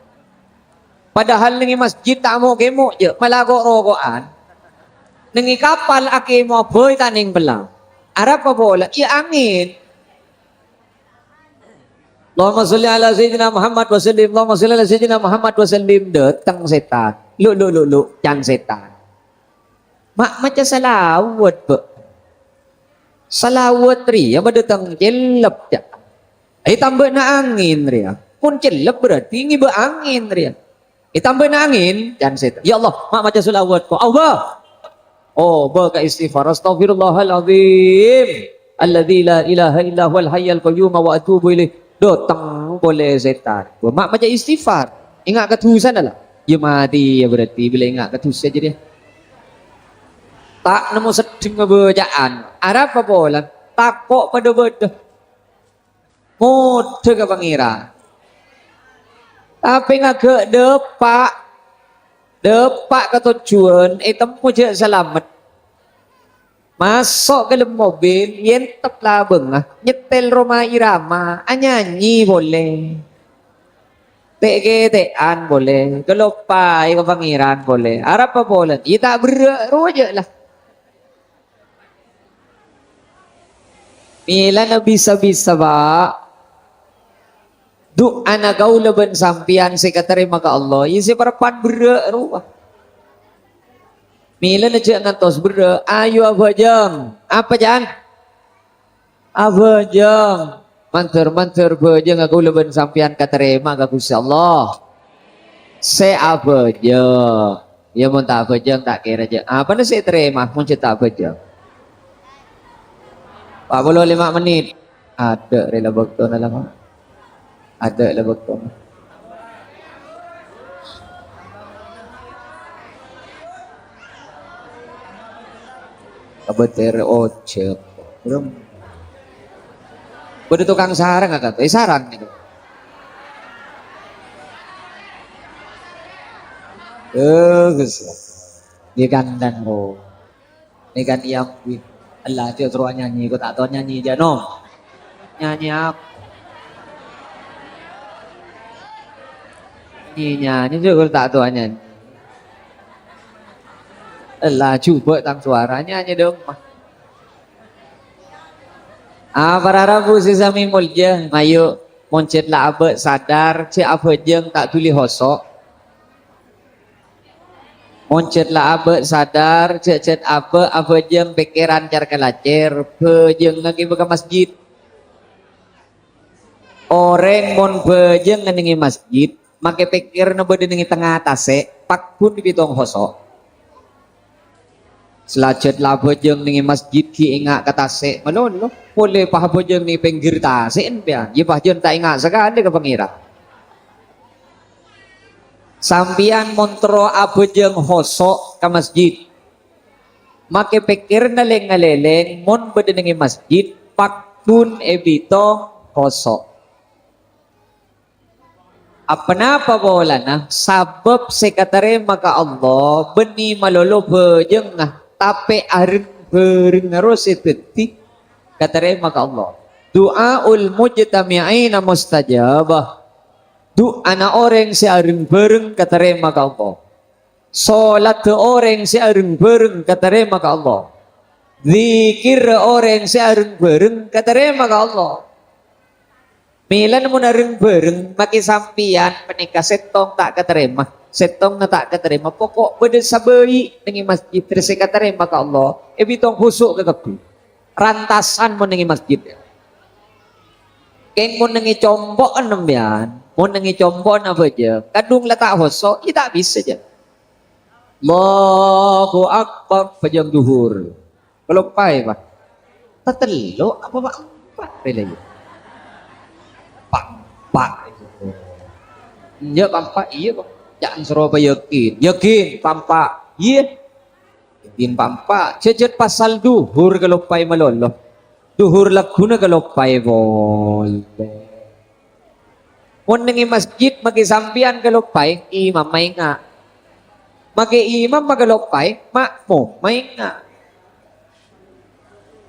Padahal nèng è masjid ta' mo'-kèmo' jâ', mala ko'-roko'an. Nèng è kapal akèmo' bhâi ta' nèng pèlang. Arapa polè? Iyâ angèn. Allahumma sholli ala sayyidina Muhammad wa sallim. Allahumma sholli ala sayyidina Muhammad wa sallim. Dâteng sètan. Lu, lu, lu, lu. Can sètan. Ma' maca shalawat, Bâ'. Shalawat rèya padâ tang cellep, ca'. È, tambâna angèn rèya. Mon cellep berarti ngibâ angèn rèya. È, tambâna angèn, can sètan. "Ya Allah, ma' maca shalawat ko'." Allah. Oh, bâ' ka istighfar. "Astaghfirullahaladzim. Alladzi la ilaha illa huwal hayyul qayyum wa atubu ilaih." Dâteng polè sètan. Bâ', ma' maca istighfar. Enga' ka dhusana la. Ya matè, ya berarti bilâ enga' ka dhusa jârèya. Ta' nemmo seddheng abâcaan. Arapa polana? Tako' padâ-padâ. Ngodâ ka Pangèran. Tapè ngaghâ' dâpa'. Dâpa' ka tojjhuwân, ètemmo jâ' salamet. Maso' ka dâlem mobil, èntep labângnga, nyetèl Rhoma Irama, anyanyi polè. Tè'-kètè'an polè, kaloppaè ka Pangèran polè. Arapa polana? Iyâ ta' berrâ' rowa jâ' la. Mèlana bisa-bisa, Pak. Du'ana kaulâ bân sampèyan sè èkatarèma ka Allah, iyâ sè parappa'na berrâ' rowa. Mèlana jâ' ngantos berrâ', ayo abhâjâng. Apa, Jan? Abhâjâng. Mandhâr-mandhâr bhâjângnga kaulâ bân sampèyan katarèma ka Ghustè Allah. Sè abhâjâng. Iyâ, mon ta' abhâjâng, ta' kèra jâ'. Apana sè ètarèma, mon jâ' ta' abhâjâng? Pa' polo lèma' mennit. Adâ' rè la bâktona la, Pak. Adâ' la bâktona. Kabâtèr ojhâk. Belum. Bâdâ tokang sarang, kata. Eh, sarang itu. Eh, Gus. Di kandang, oh. Nèka nèyam, wi. Ella, jâ' terro nyanyi, ko ta' tao nyanyi, jâ', no. Nyanyi apa? Nyanyi, nyanyi, jâ' ko ta' tao nyanyi. Ella, jhubâ' tang sowara, nyanyi dong, mah. Ah, para rabu sè samè molja, mayu, mon jhât la abâ' sadar, jhâ' abhâjâng ta' dhuli hoso'. Mon jhât la abâ' sadar, jhâ'-jhât abâ' abhâjâng pèkkèran car-kalacèr, bhâjângnga ghibâ ka masjid. Orèng mon bhâjângnga nèng è masjid, makè pèkkèranna bâdâ nèng è tengnga tasè', pagghun è bâtong hoso'. Salajât la abhâjâng nèng è masjid ghi' enga' ka tasè' malolo, polè pas abhâjâng nèng è pèngghir tasè' empèyan, iyâ pas jân ta' enga' sakalè ka Pangèran. Sampèyan mon terro abhâjâng hoso' ka masjid, makè pèkkèranna lèng-ngalèlèng mon bâdâ nèng è masjid, pagghun è bâtong hoso'. Aponapa polana? Sabâb sè èkatarèma ka Allah bânnè malolo bhâjângnga, tapè areng-bhârengnga rowa sè dhâddhi katarèma ka Allah. Du'aul mujtami'ina mustajabah. Du'ana orèng sè areng-bhâreng katarèma ka Allah. Salatta orèng sè areng-bhâreng katarèma ka Allah. Dzikirra orèng sè areng-bhâreng katarèma ka Allah. Mèlana mon areng-bhâreng, makè sampèyan panèka sèttong ta' katarèma, sèttongnga ta' katarèma, poko' bâdâ sabâi' nèng è masjid rè sè katarèma ka Allah, è bâtong khusu' kakabbhi. Rantasan mon nèng è masjid. Kèng mon nèng è compo'an sampèyan, mon nèng è compo'an abhâjâng, kadhung la ta' hoso', iyâ ta' bisa, jâ. Allahu Akbar, bhâjâng dhuhur. Kaloppaè, Pak. Patello' apa, Pak? Empa', rè la, iyâ. Pa', pa'. Iyâ, pa', pa', iyâ, Pak. Ca'na soro apa yakin? Yakin, pa', pa'. Iyâ. Yakin, pa', pa'. Jhâjhât pasal dhuhur kaloppaè malolo. Dhuhur lagghuna kaloppaè polè. Mon nèng è masjid, makè sampèyan kaloppaè, imam maènga'. Makè imam makaloppaè, makmum maènga'.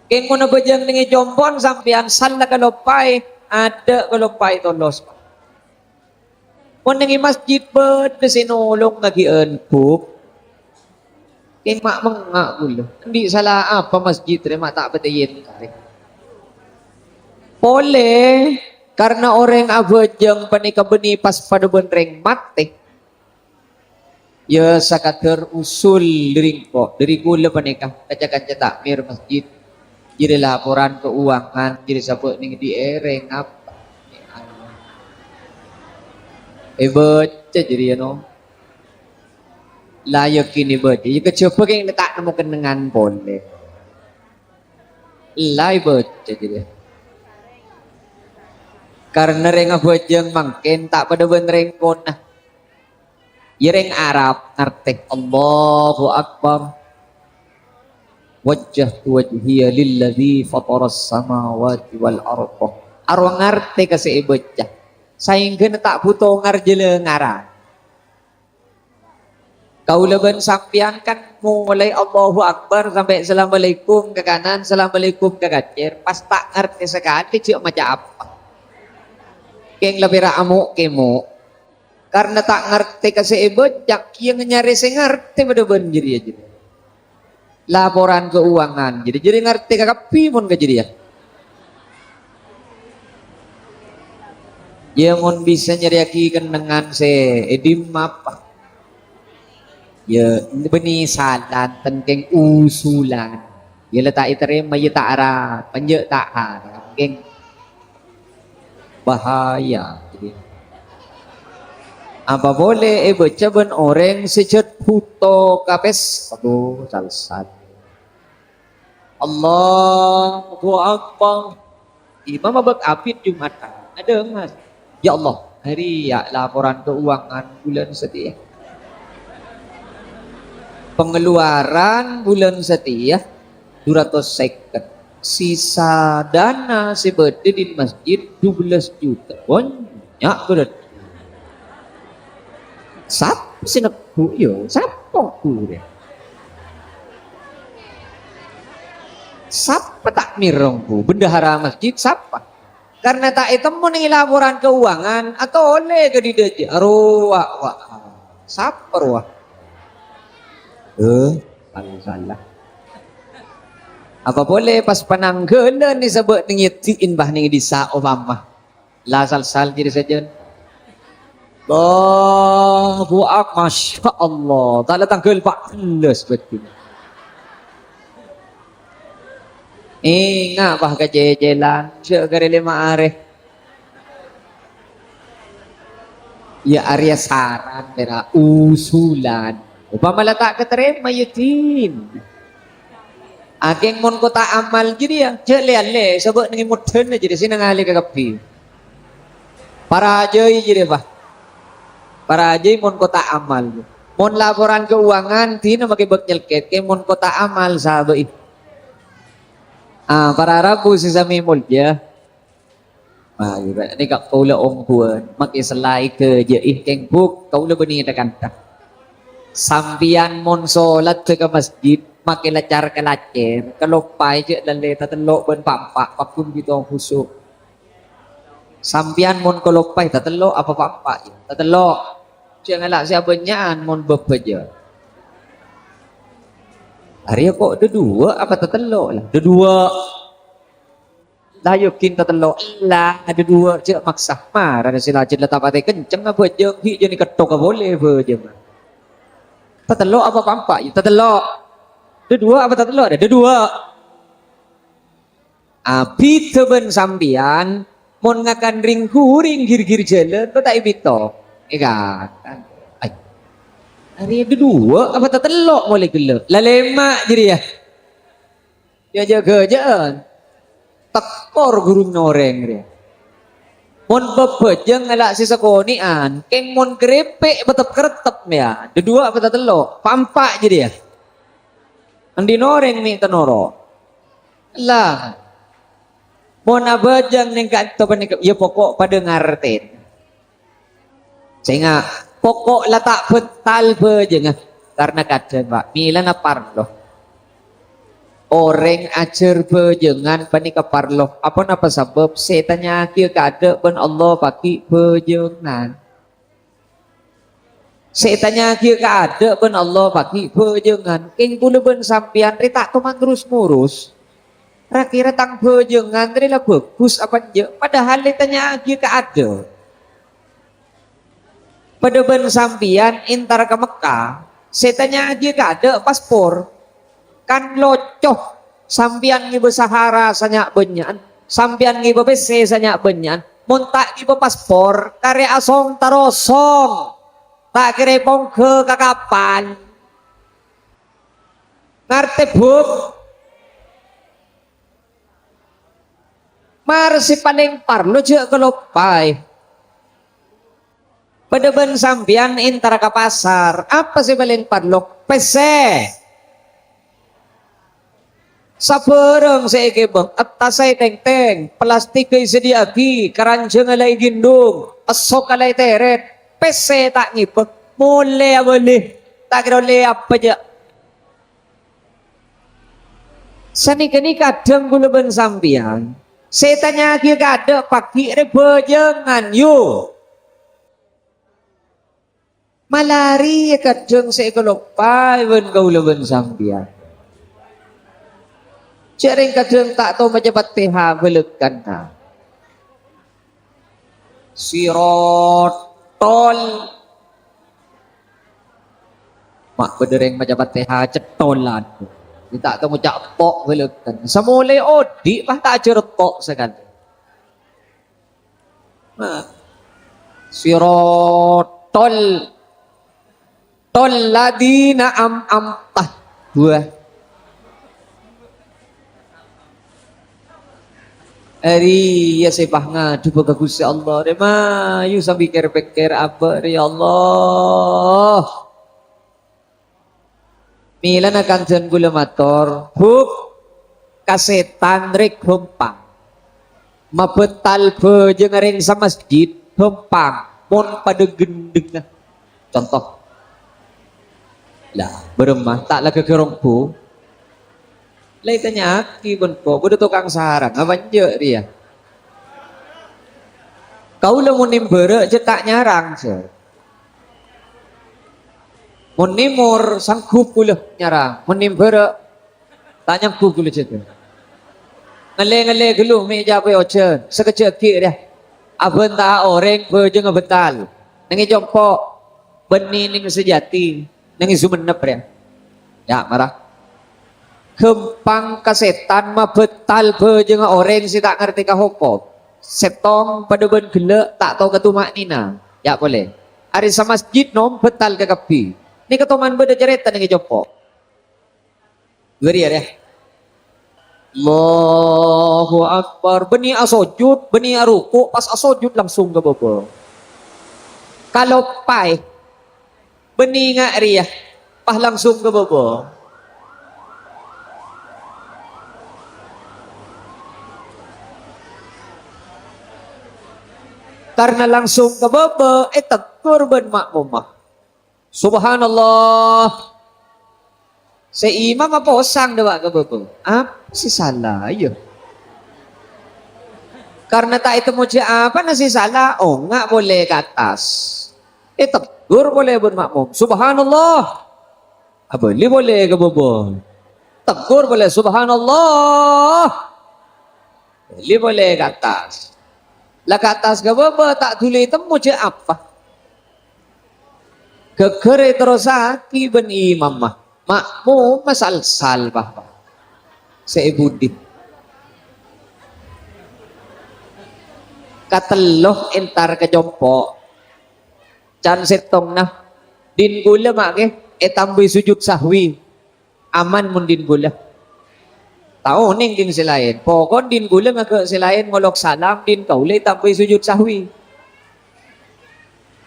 Kèng mon abhâjâng nèng è compo'an sampèyan salla kaloppaè, adâ' kaloppaè tolos. Mon nèng è masjid bâdâ sè nolongngaghi anbuk. Kèng ma' mengnga' ghulâ. Andi' sala apa masjid rè ma' ta' patèyèn karè. Polè Karna orèng abhâjâng panèka bânnè pas padâ bân rèng matè. Ya, sakadâr usul dhâri engko', dhâri kaulâ panèka, kanca-kanca takmir masjid. Jârèya laporan keuangan, jârèya sabâ' neng dhi' èrèng apa? Èbâca jârèya, no. La yakin èbâca, ya kajhâbhâ kèng ta' nemmo kennengngan polè. La èbâca jârèya. Karna rèng abhâjâng mangkèn ta' padâ bân rèng kona. Ya, rèng Arab ngartè, "Allahu Akbar. Wajjahtu wajhiya lilladzi fataras samawati wal arda." Arowa ngartè ka sè èbâca. Saèngghâna ta' bhuto ngarjhâlâ ngarang. Kaulâ bân sampèyan kan molaè Allahu Akbar sampè' Assalamualaikum ka kanan, Assalamualaikum ka kacèr. Pas ta' ngartè sakalè jhâ' maca apa. Kèng la pèra' amo'-kemo'. Karna ta' ngartè ka sè èbâca, kèya nyarè sè ngartè padâ bân jârèya, jârèya. Laporan keuangan, jârèya, jârèya ngartè ka kabbhi mon ka jârèya. Ya, mon bisa nyarèyaghi kennengngan sè è dimma apa? Ya, bânnè salan, ten kèng usulan. Ya, la ta' ètarèma, ya ta' arapa, enjâ' ta' arapa, kèng. Bahaya. Jadi, apa polè èbâca bân orèng sè jhât bhuto kapès? Aduh, salsal. Allahu Akbar. Imam abâk abit Jumatan. Adhâ, Mas. "Ya Allah, arèya laporan keuangan bulân satèya. Pengeluaran bulân satèya." Du ratos sèket. Sisa dana sè bâdâ è masjid dubellâs juta. Bânnya' berarti. Sapa sè neggu', yo? Sapa neggu' rèya? Sapa ta' mèreng, Bu? Bendahara masjid sapa? Karena ta' ètemmo neng laporan keuangan, atolè ka didâjâ. Arowa, wa. Sapa rowa? Eh, paling salah. Apa polè pas panangghâlân nè sabâ' neng yâddi'in, bah, neng dhisa' opama. La salsal jârèya sajân. Allahu Ak-, Masya Allah. Ta' la tangghâl pa' bellâs bâdina. Enga', bah, kacècèlan. Jhâ' karè lèma arè. Ya, arèya saran, pèra' usulan. Opama la ta' katarèma, ya, din. Akèng mon kotak amal jârèya, jhâ' lè-allè, sabâ' neng è moddhâna jârèya, sè nangalè ka kabbhi. Parajâi jârèya, Pak. Parajâi mon kotak amal. Mon laporan keuangan, dina makè bâk nyelkèt, kè mon kotak amal, sabâ'i. Ah, para rabu sè samè molja. Ayo, nèka kaulâ ongghuwân, makè sè laèn ghâjâ'i kèng buk, kaulâ bânnè dha-kandha. Sampèyan mon solat ka masjid, makè lacar kalacèr, kaloppaè jhâ' lallè tatello' bân pa'-empa', pagghun bhidhâ khusu'. Sampèyan mon kaloppaè tatello' apa pa'-empa', yâ? Tatello'. Jhâ' ngala' sè abânnya'an mon bâbâjâ. Arèya kok dâduwâ' apa tatello', la? Dâduwâ'. La, yakin tatello'. La, dâduwâ', jhâ' maksa. Marana sè lajhât la tapatè kenceng abhâjâng, ghi' jâni kettoka polè bhâjângnga. Tatello' apa pa'-empa', yâ? Tatello'. Dâduwâ' apa tatello'? Dâ-, dâduwâ'. Abhidhâ bân sampèyan, mon ngakan rèng-ghuring gir-gir jhâlân, kok ta' èbito? Èkakan. Ay. Arèya dâduwâ' apa tatello' molè ghellâ'? La lèma' jârèya. Yâ, jâgâ-jâgâ'ân. Tekor ghurung orèng rèya. Mon bâbâjâng ngala' sè sakonè'an, kèng mon kerèpè' bâtep-kertep yâ, dâduwâ' apa tatello'? Pa'-empa' jârèya. Andi' orèng mè' ta' noro'. La. Mon abhâjâng neng ka'dinto panèka, yâ poko' padâ ngartèna. Sènga', poko' la ta' bhântal bhâjângnga, karna kadhâng, Pak, mèlana parlo. Orèng ajhâr bhâjângan panèka parlo. Aponapa sabâb? Sè ètanya'aghiyâ kaadâ' bân Allah pagghi' bhâjângan. Sè ètanya'aghiyâ kaadâ' bân Allah pagghi' bhâjângan. Kèng kaulâ bân sampèyan rè ta' toman rus-murus. Ra-kira tang bhâjângan rè la bhâghus apa enjâ'? Padahal ètanya'aghi ka adâ'. Padâ bân sampèyan entar ka Mekka, sè ètanya'aghi ka adâ' paspor. Kan loco, sampèyan ngibâ sahara sanya' bânnya'an, sampèyan ngibâ pèssè sanya' bânnya'an, mon ta' ngibâ paspor, karè asong tarosong, ta' kèra èpongghâ ka kapal. Ngartè, Bu? Mara sè palèng parlo jhâ' kaloppaè. Padâ bân sampèyan entar ka pasar, apa sè palèng parlo? Pèssè. Sabârâng sè èkèbâng, attasè ètèngtèng, plastikka èsadhiyâ'aghi, karanjhângnga la èghindhung, essokka la ètèrèt, pèssè ta' ngibâ, molè abâli, ta' kèra ollè apa jhâ'. Sanèka nè kadhâng kaulâ bân sampèyan, sè ètanya'aghi ka adâ' paghi' rè bhâjângan, yu. Malarè kadhâng sè èkaloppaè bân kaulâ bân sampèyan. Jhâ' rèng kadhâng ta' tao maca Fatihah bâlâkana. Sirotol. Ma' bâdâ rèng maca Fatihah cettolan. Ghi' ta' tao ngoca' po' bâlâkana. Samolaè odi' pas ta' ajhâr po' sakalè. Nah. Sirotol. Tol ladina am am tah. Dua. Arèya sè pas ngadhep ka Ghustè Allah, rè mayu sambi kèr-pèkkèr abâ', rè, ya Allah. Mèlana kanjeng kaulâ mator, Bu, kasètan rè ghâmpang. Mabâtal bhâjângnga rèng samasjid ghâmpang, mon padâ ghendhengnga. Conto. Lah, bârâmma ta' la ghâghârong, Bu? La ètanya'aghi bân ko, bâdâ tokang sarang, apa enjâ' rèya? Kaulâ mon nèmbhârâ' jhâ' ta' nyarang, sè. Mon nèmor, sanggup kaulâ nyarang. Mon nèmbhârâ', ta' nyanggup kaulâ jhâ'. Ngallè-ngallè ghâllu mè' capè ojhân, sakejjhâ' ghi' rèya. Abânta'a orèng bhâjângnga bântal. Neng è compo', bânnè neng Sajati, neng è Songennep rèya. Ya', mara. Ghâmpang kasètan mabâtal bhâjângnga orèng sè ta' ngartè ka hokom. Sèttong padâ bân ghellâ' ta' tao katuma'nina. Ya' polè. Arè samasjid nom bâtal kakabbhi. Nèka toman bâdâ carèta neng è compo'. Bâriyâ, rèya. Allahu Akbar. Bânnè asojud, bânnè aruku', pas asojud langsung ka bâbâ. Kaloppaè. Bânnè nga' rèya, pas langsung ka bâbâ. Karna langsung ka bâbâ, ètegghur bân ma'mumma. Subhanallah. Sè imam aposang dâpa' ka bâbâ. Apa sè sala, iyâ? Karna ta' ètemmo jhâ' apana sè sala, onga' polè ka attas. Ètegghur polè bân ma'mum. Subhanallah. Abâli polè ka bâbâ. Tegghur polè, "Subhanallah." Bâli polè ka attas. La ka attas ka bâbâ ta' dhuli ètemmo jhâ' apa. Ghâghâr èterrossaghi bân imamma. Ma'mumma sal-sal, pa-, pa. Sè è budi. Katello entar ka compo'. Can sèttongnga, din kaulâ ma' kè ètambâi sujud sahwi. Aman mon din kaulâ. Ta' onèng kèng sè laèn. Pokok din kaulâ ngaghâ' sè laèn ngolok salam, din kaulâ ètambâi sujud sahwi.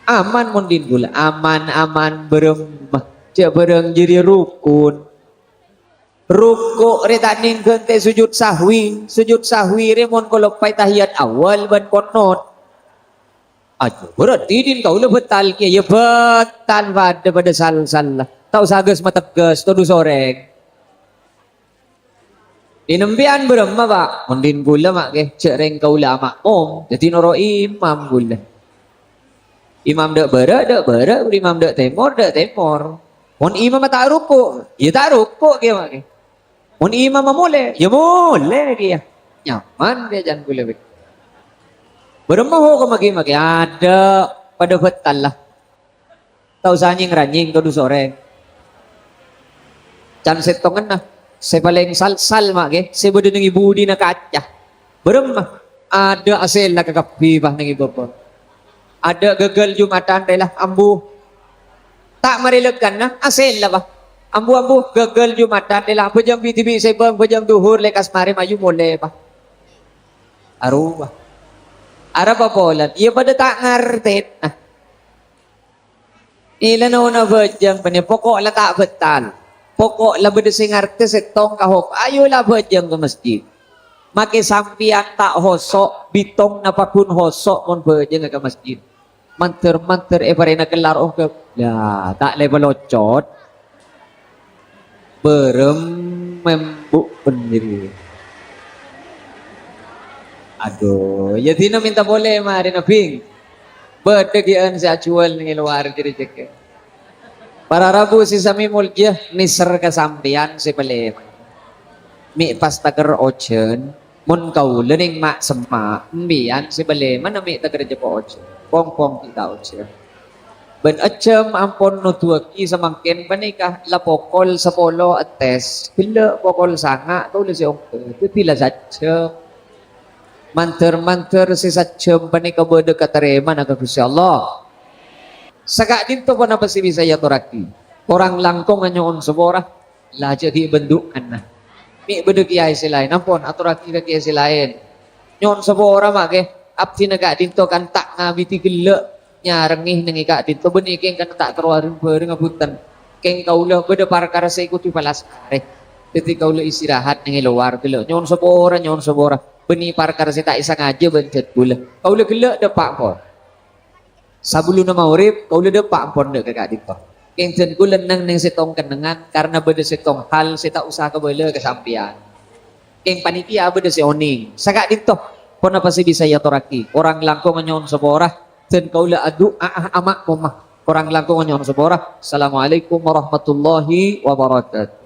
Aman mon din kaulâ. Aman, aman, bârâmma. Jhâ' bârâng jârèya rukun. Ruku' rè ta' nèng ghântè sujud sahwi. Sujud sahwi rè mon kaloppaè tahiyat awal bân qunut. Aduh, berarti din kaulâ bâtal kèya. Yâ bâtal padâ-padâ sal-salla. Ta' osa ghâs-mategghâs, todus orèng. Din empèyan bârâmma, Pa'? Mon din kaulâ ma' kè, jhâ' rèng kaulâ ama'mom, dhâddhi noro' imam kaulâ. Imam dâ' bârâ', dâ' bârâ', imam dâ' tèmor, dâ' tèmor. Mon imamma ta' ruku', yâ ta' ruku' kèya ma' kè. Mon imamma molè, ya molè kèya. Nyaman kèya can kaulâ bhâi. Bârâmma hokomma ghi' makè? Adâ', padâ bhâtal la. Ta' osa nyèng-ranyèng, kodhu sorè. Can sèttonganna, sè palèng sal-sal ma' ghi, sè bâdâ neng è budina kaca. Bârâmma? Adâ' asèlla kakabbhi, Pa', neng è bâbâ. Adâ' ghâghâl Jumatan rèla, ambu. Ta' marè lèghâna, asèlla, Pa'. Ambu-ambu, ghâghâl Jumatan rèla, abhâjâng bi' dhibi' sèbâng, abhâjâng dhuhur, lèkas marè mayu molè, Pa'. Arowa. Arapa polana? Iyâ padâ ta' ngartèna. Èlana ona abhâjâng bânnè, poko' la ta' bhâtal. Poko' la bâdâ sè ngartè sèttong ka hok-, ayo la abhâjâng ka masjid. Makè sampèyan ta' hoso', bitong napa ghun hoso' mon bhâjângnga ka masjid. Mandhâr-mandhâr èparèna kellar ongghâ. La, ta' lè palocot. Bârâmma embu' pendiri. Aduh, ya dina minta polè marèna, Bing. Bâdâ ghi'ân sè ajhuwâl neng è lowar jârèya jâgâ. Para rabu sè samè moljâ, nèser ka sampèyan sè palèma. Mè' pas taker ojhân, mon kaulâ neng ma'-semma', empèyan sè palèmana mè' taker jhâ' ojhân. Pong-pong ghi' ta' ojhân. Bân ejjhâm ampon noduwâghi samangkèn panèka la pokol sapolo attes, ghellâ' pokol sanga' kaulâ sè ongghâ, dhâddhi la sajjhâm. Mandhâr-mandhâr sè sajjhâm panèka bâdâ katarèmana ka Ghustè Allah. Saka'dinto ponapa sè bisa èatorraghi? Korang langkongnga nyo'on sapora. La jhâ' ghi' bendhu'ânna. Mè' bâdâ kèyaè sè laèn. Ampon, atorraghi ka kèyaè sè laèn. Nyo'on sapora, ma' kè. Abdhina ka'dinto kan ta' ngabidhi ghellâ' nyarengngè neng è ka'dinto. Bânnè kèng kan ta' terro areng-bhârengnga bhunten. Kèng kaulâ bâdâ parkara sè kodhu palastarè. Dhâddhi kaulâ istirahat neng è lowar ghellâ'. Nyo'on sapora, nyo'on sapora. Bânnè parkara sè ta' èsangajâ bân jhât kaulâ. Kaulâ ghellâ' dâpa' pon. Sabellunna maghrib, kaulâ dâpa' ampon dâ' ka ka'dinto. Kèng dân kaulâ neng-neng sèttong kennengngan, karna bâdâ sèttong hal sè ta' osa kabâlâ ka sampèyan. Kèng panitia bâdâ sè onèng. Saka'dinto, ponapa sè bisa èatorraghi? Korang langkongnga nyo'on sapora, dân kaulâ adu'a ama' momma. Korang langkongnga nyo'on sapora. Assalamualaikum warahmatullahi wabarakatuh.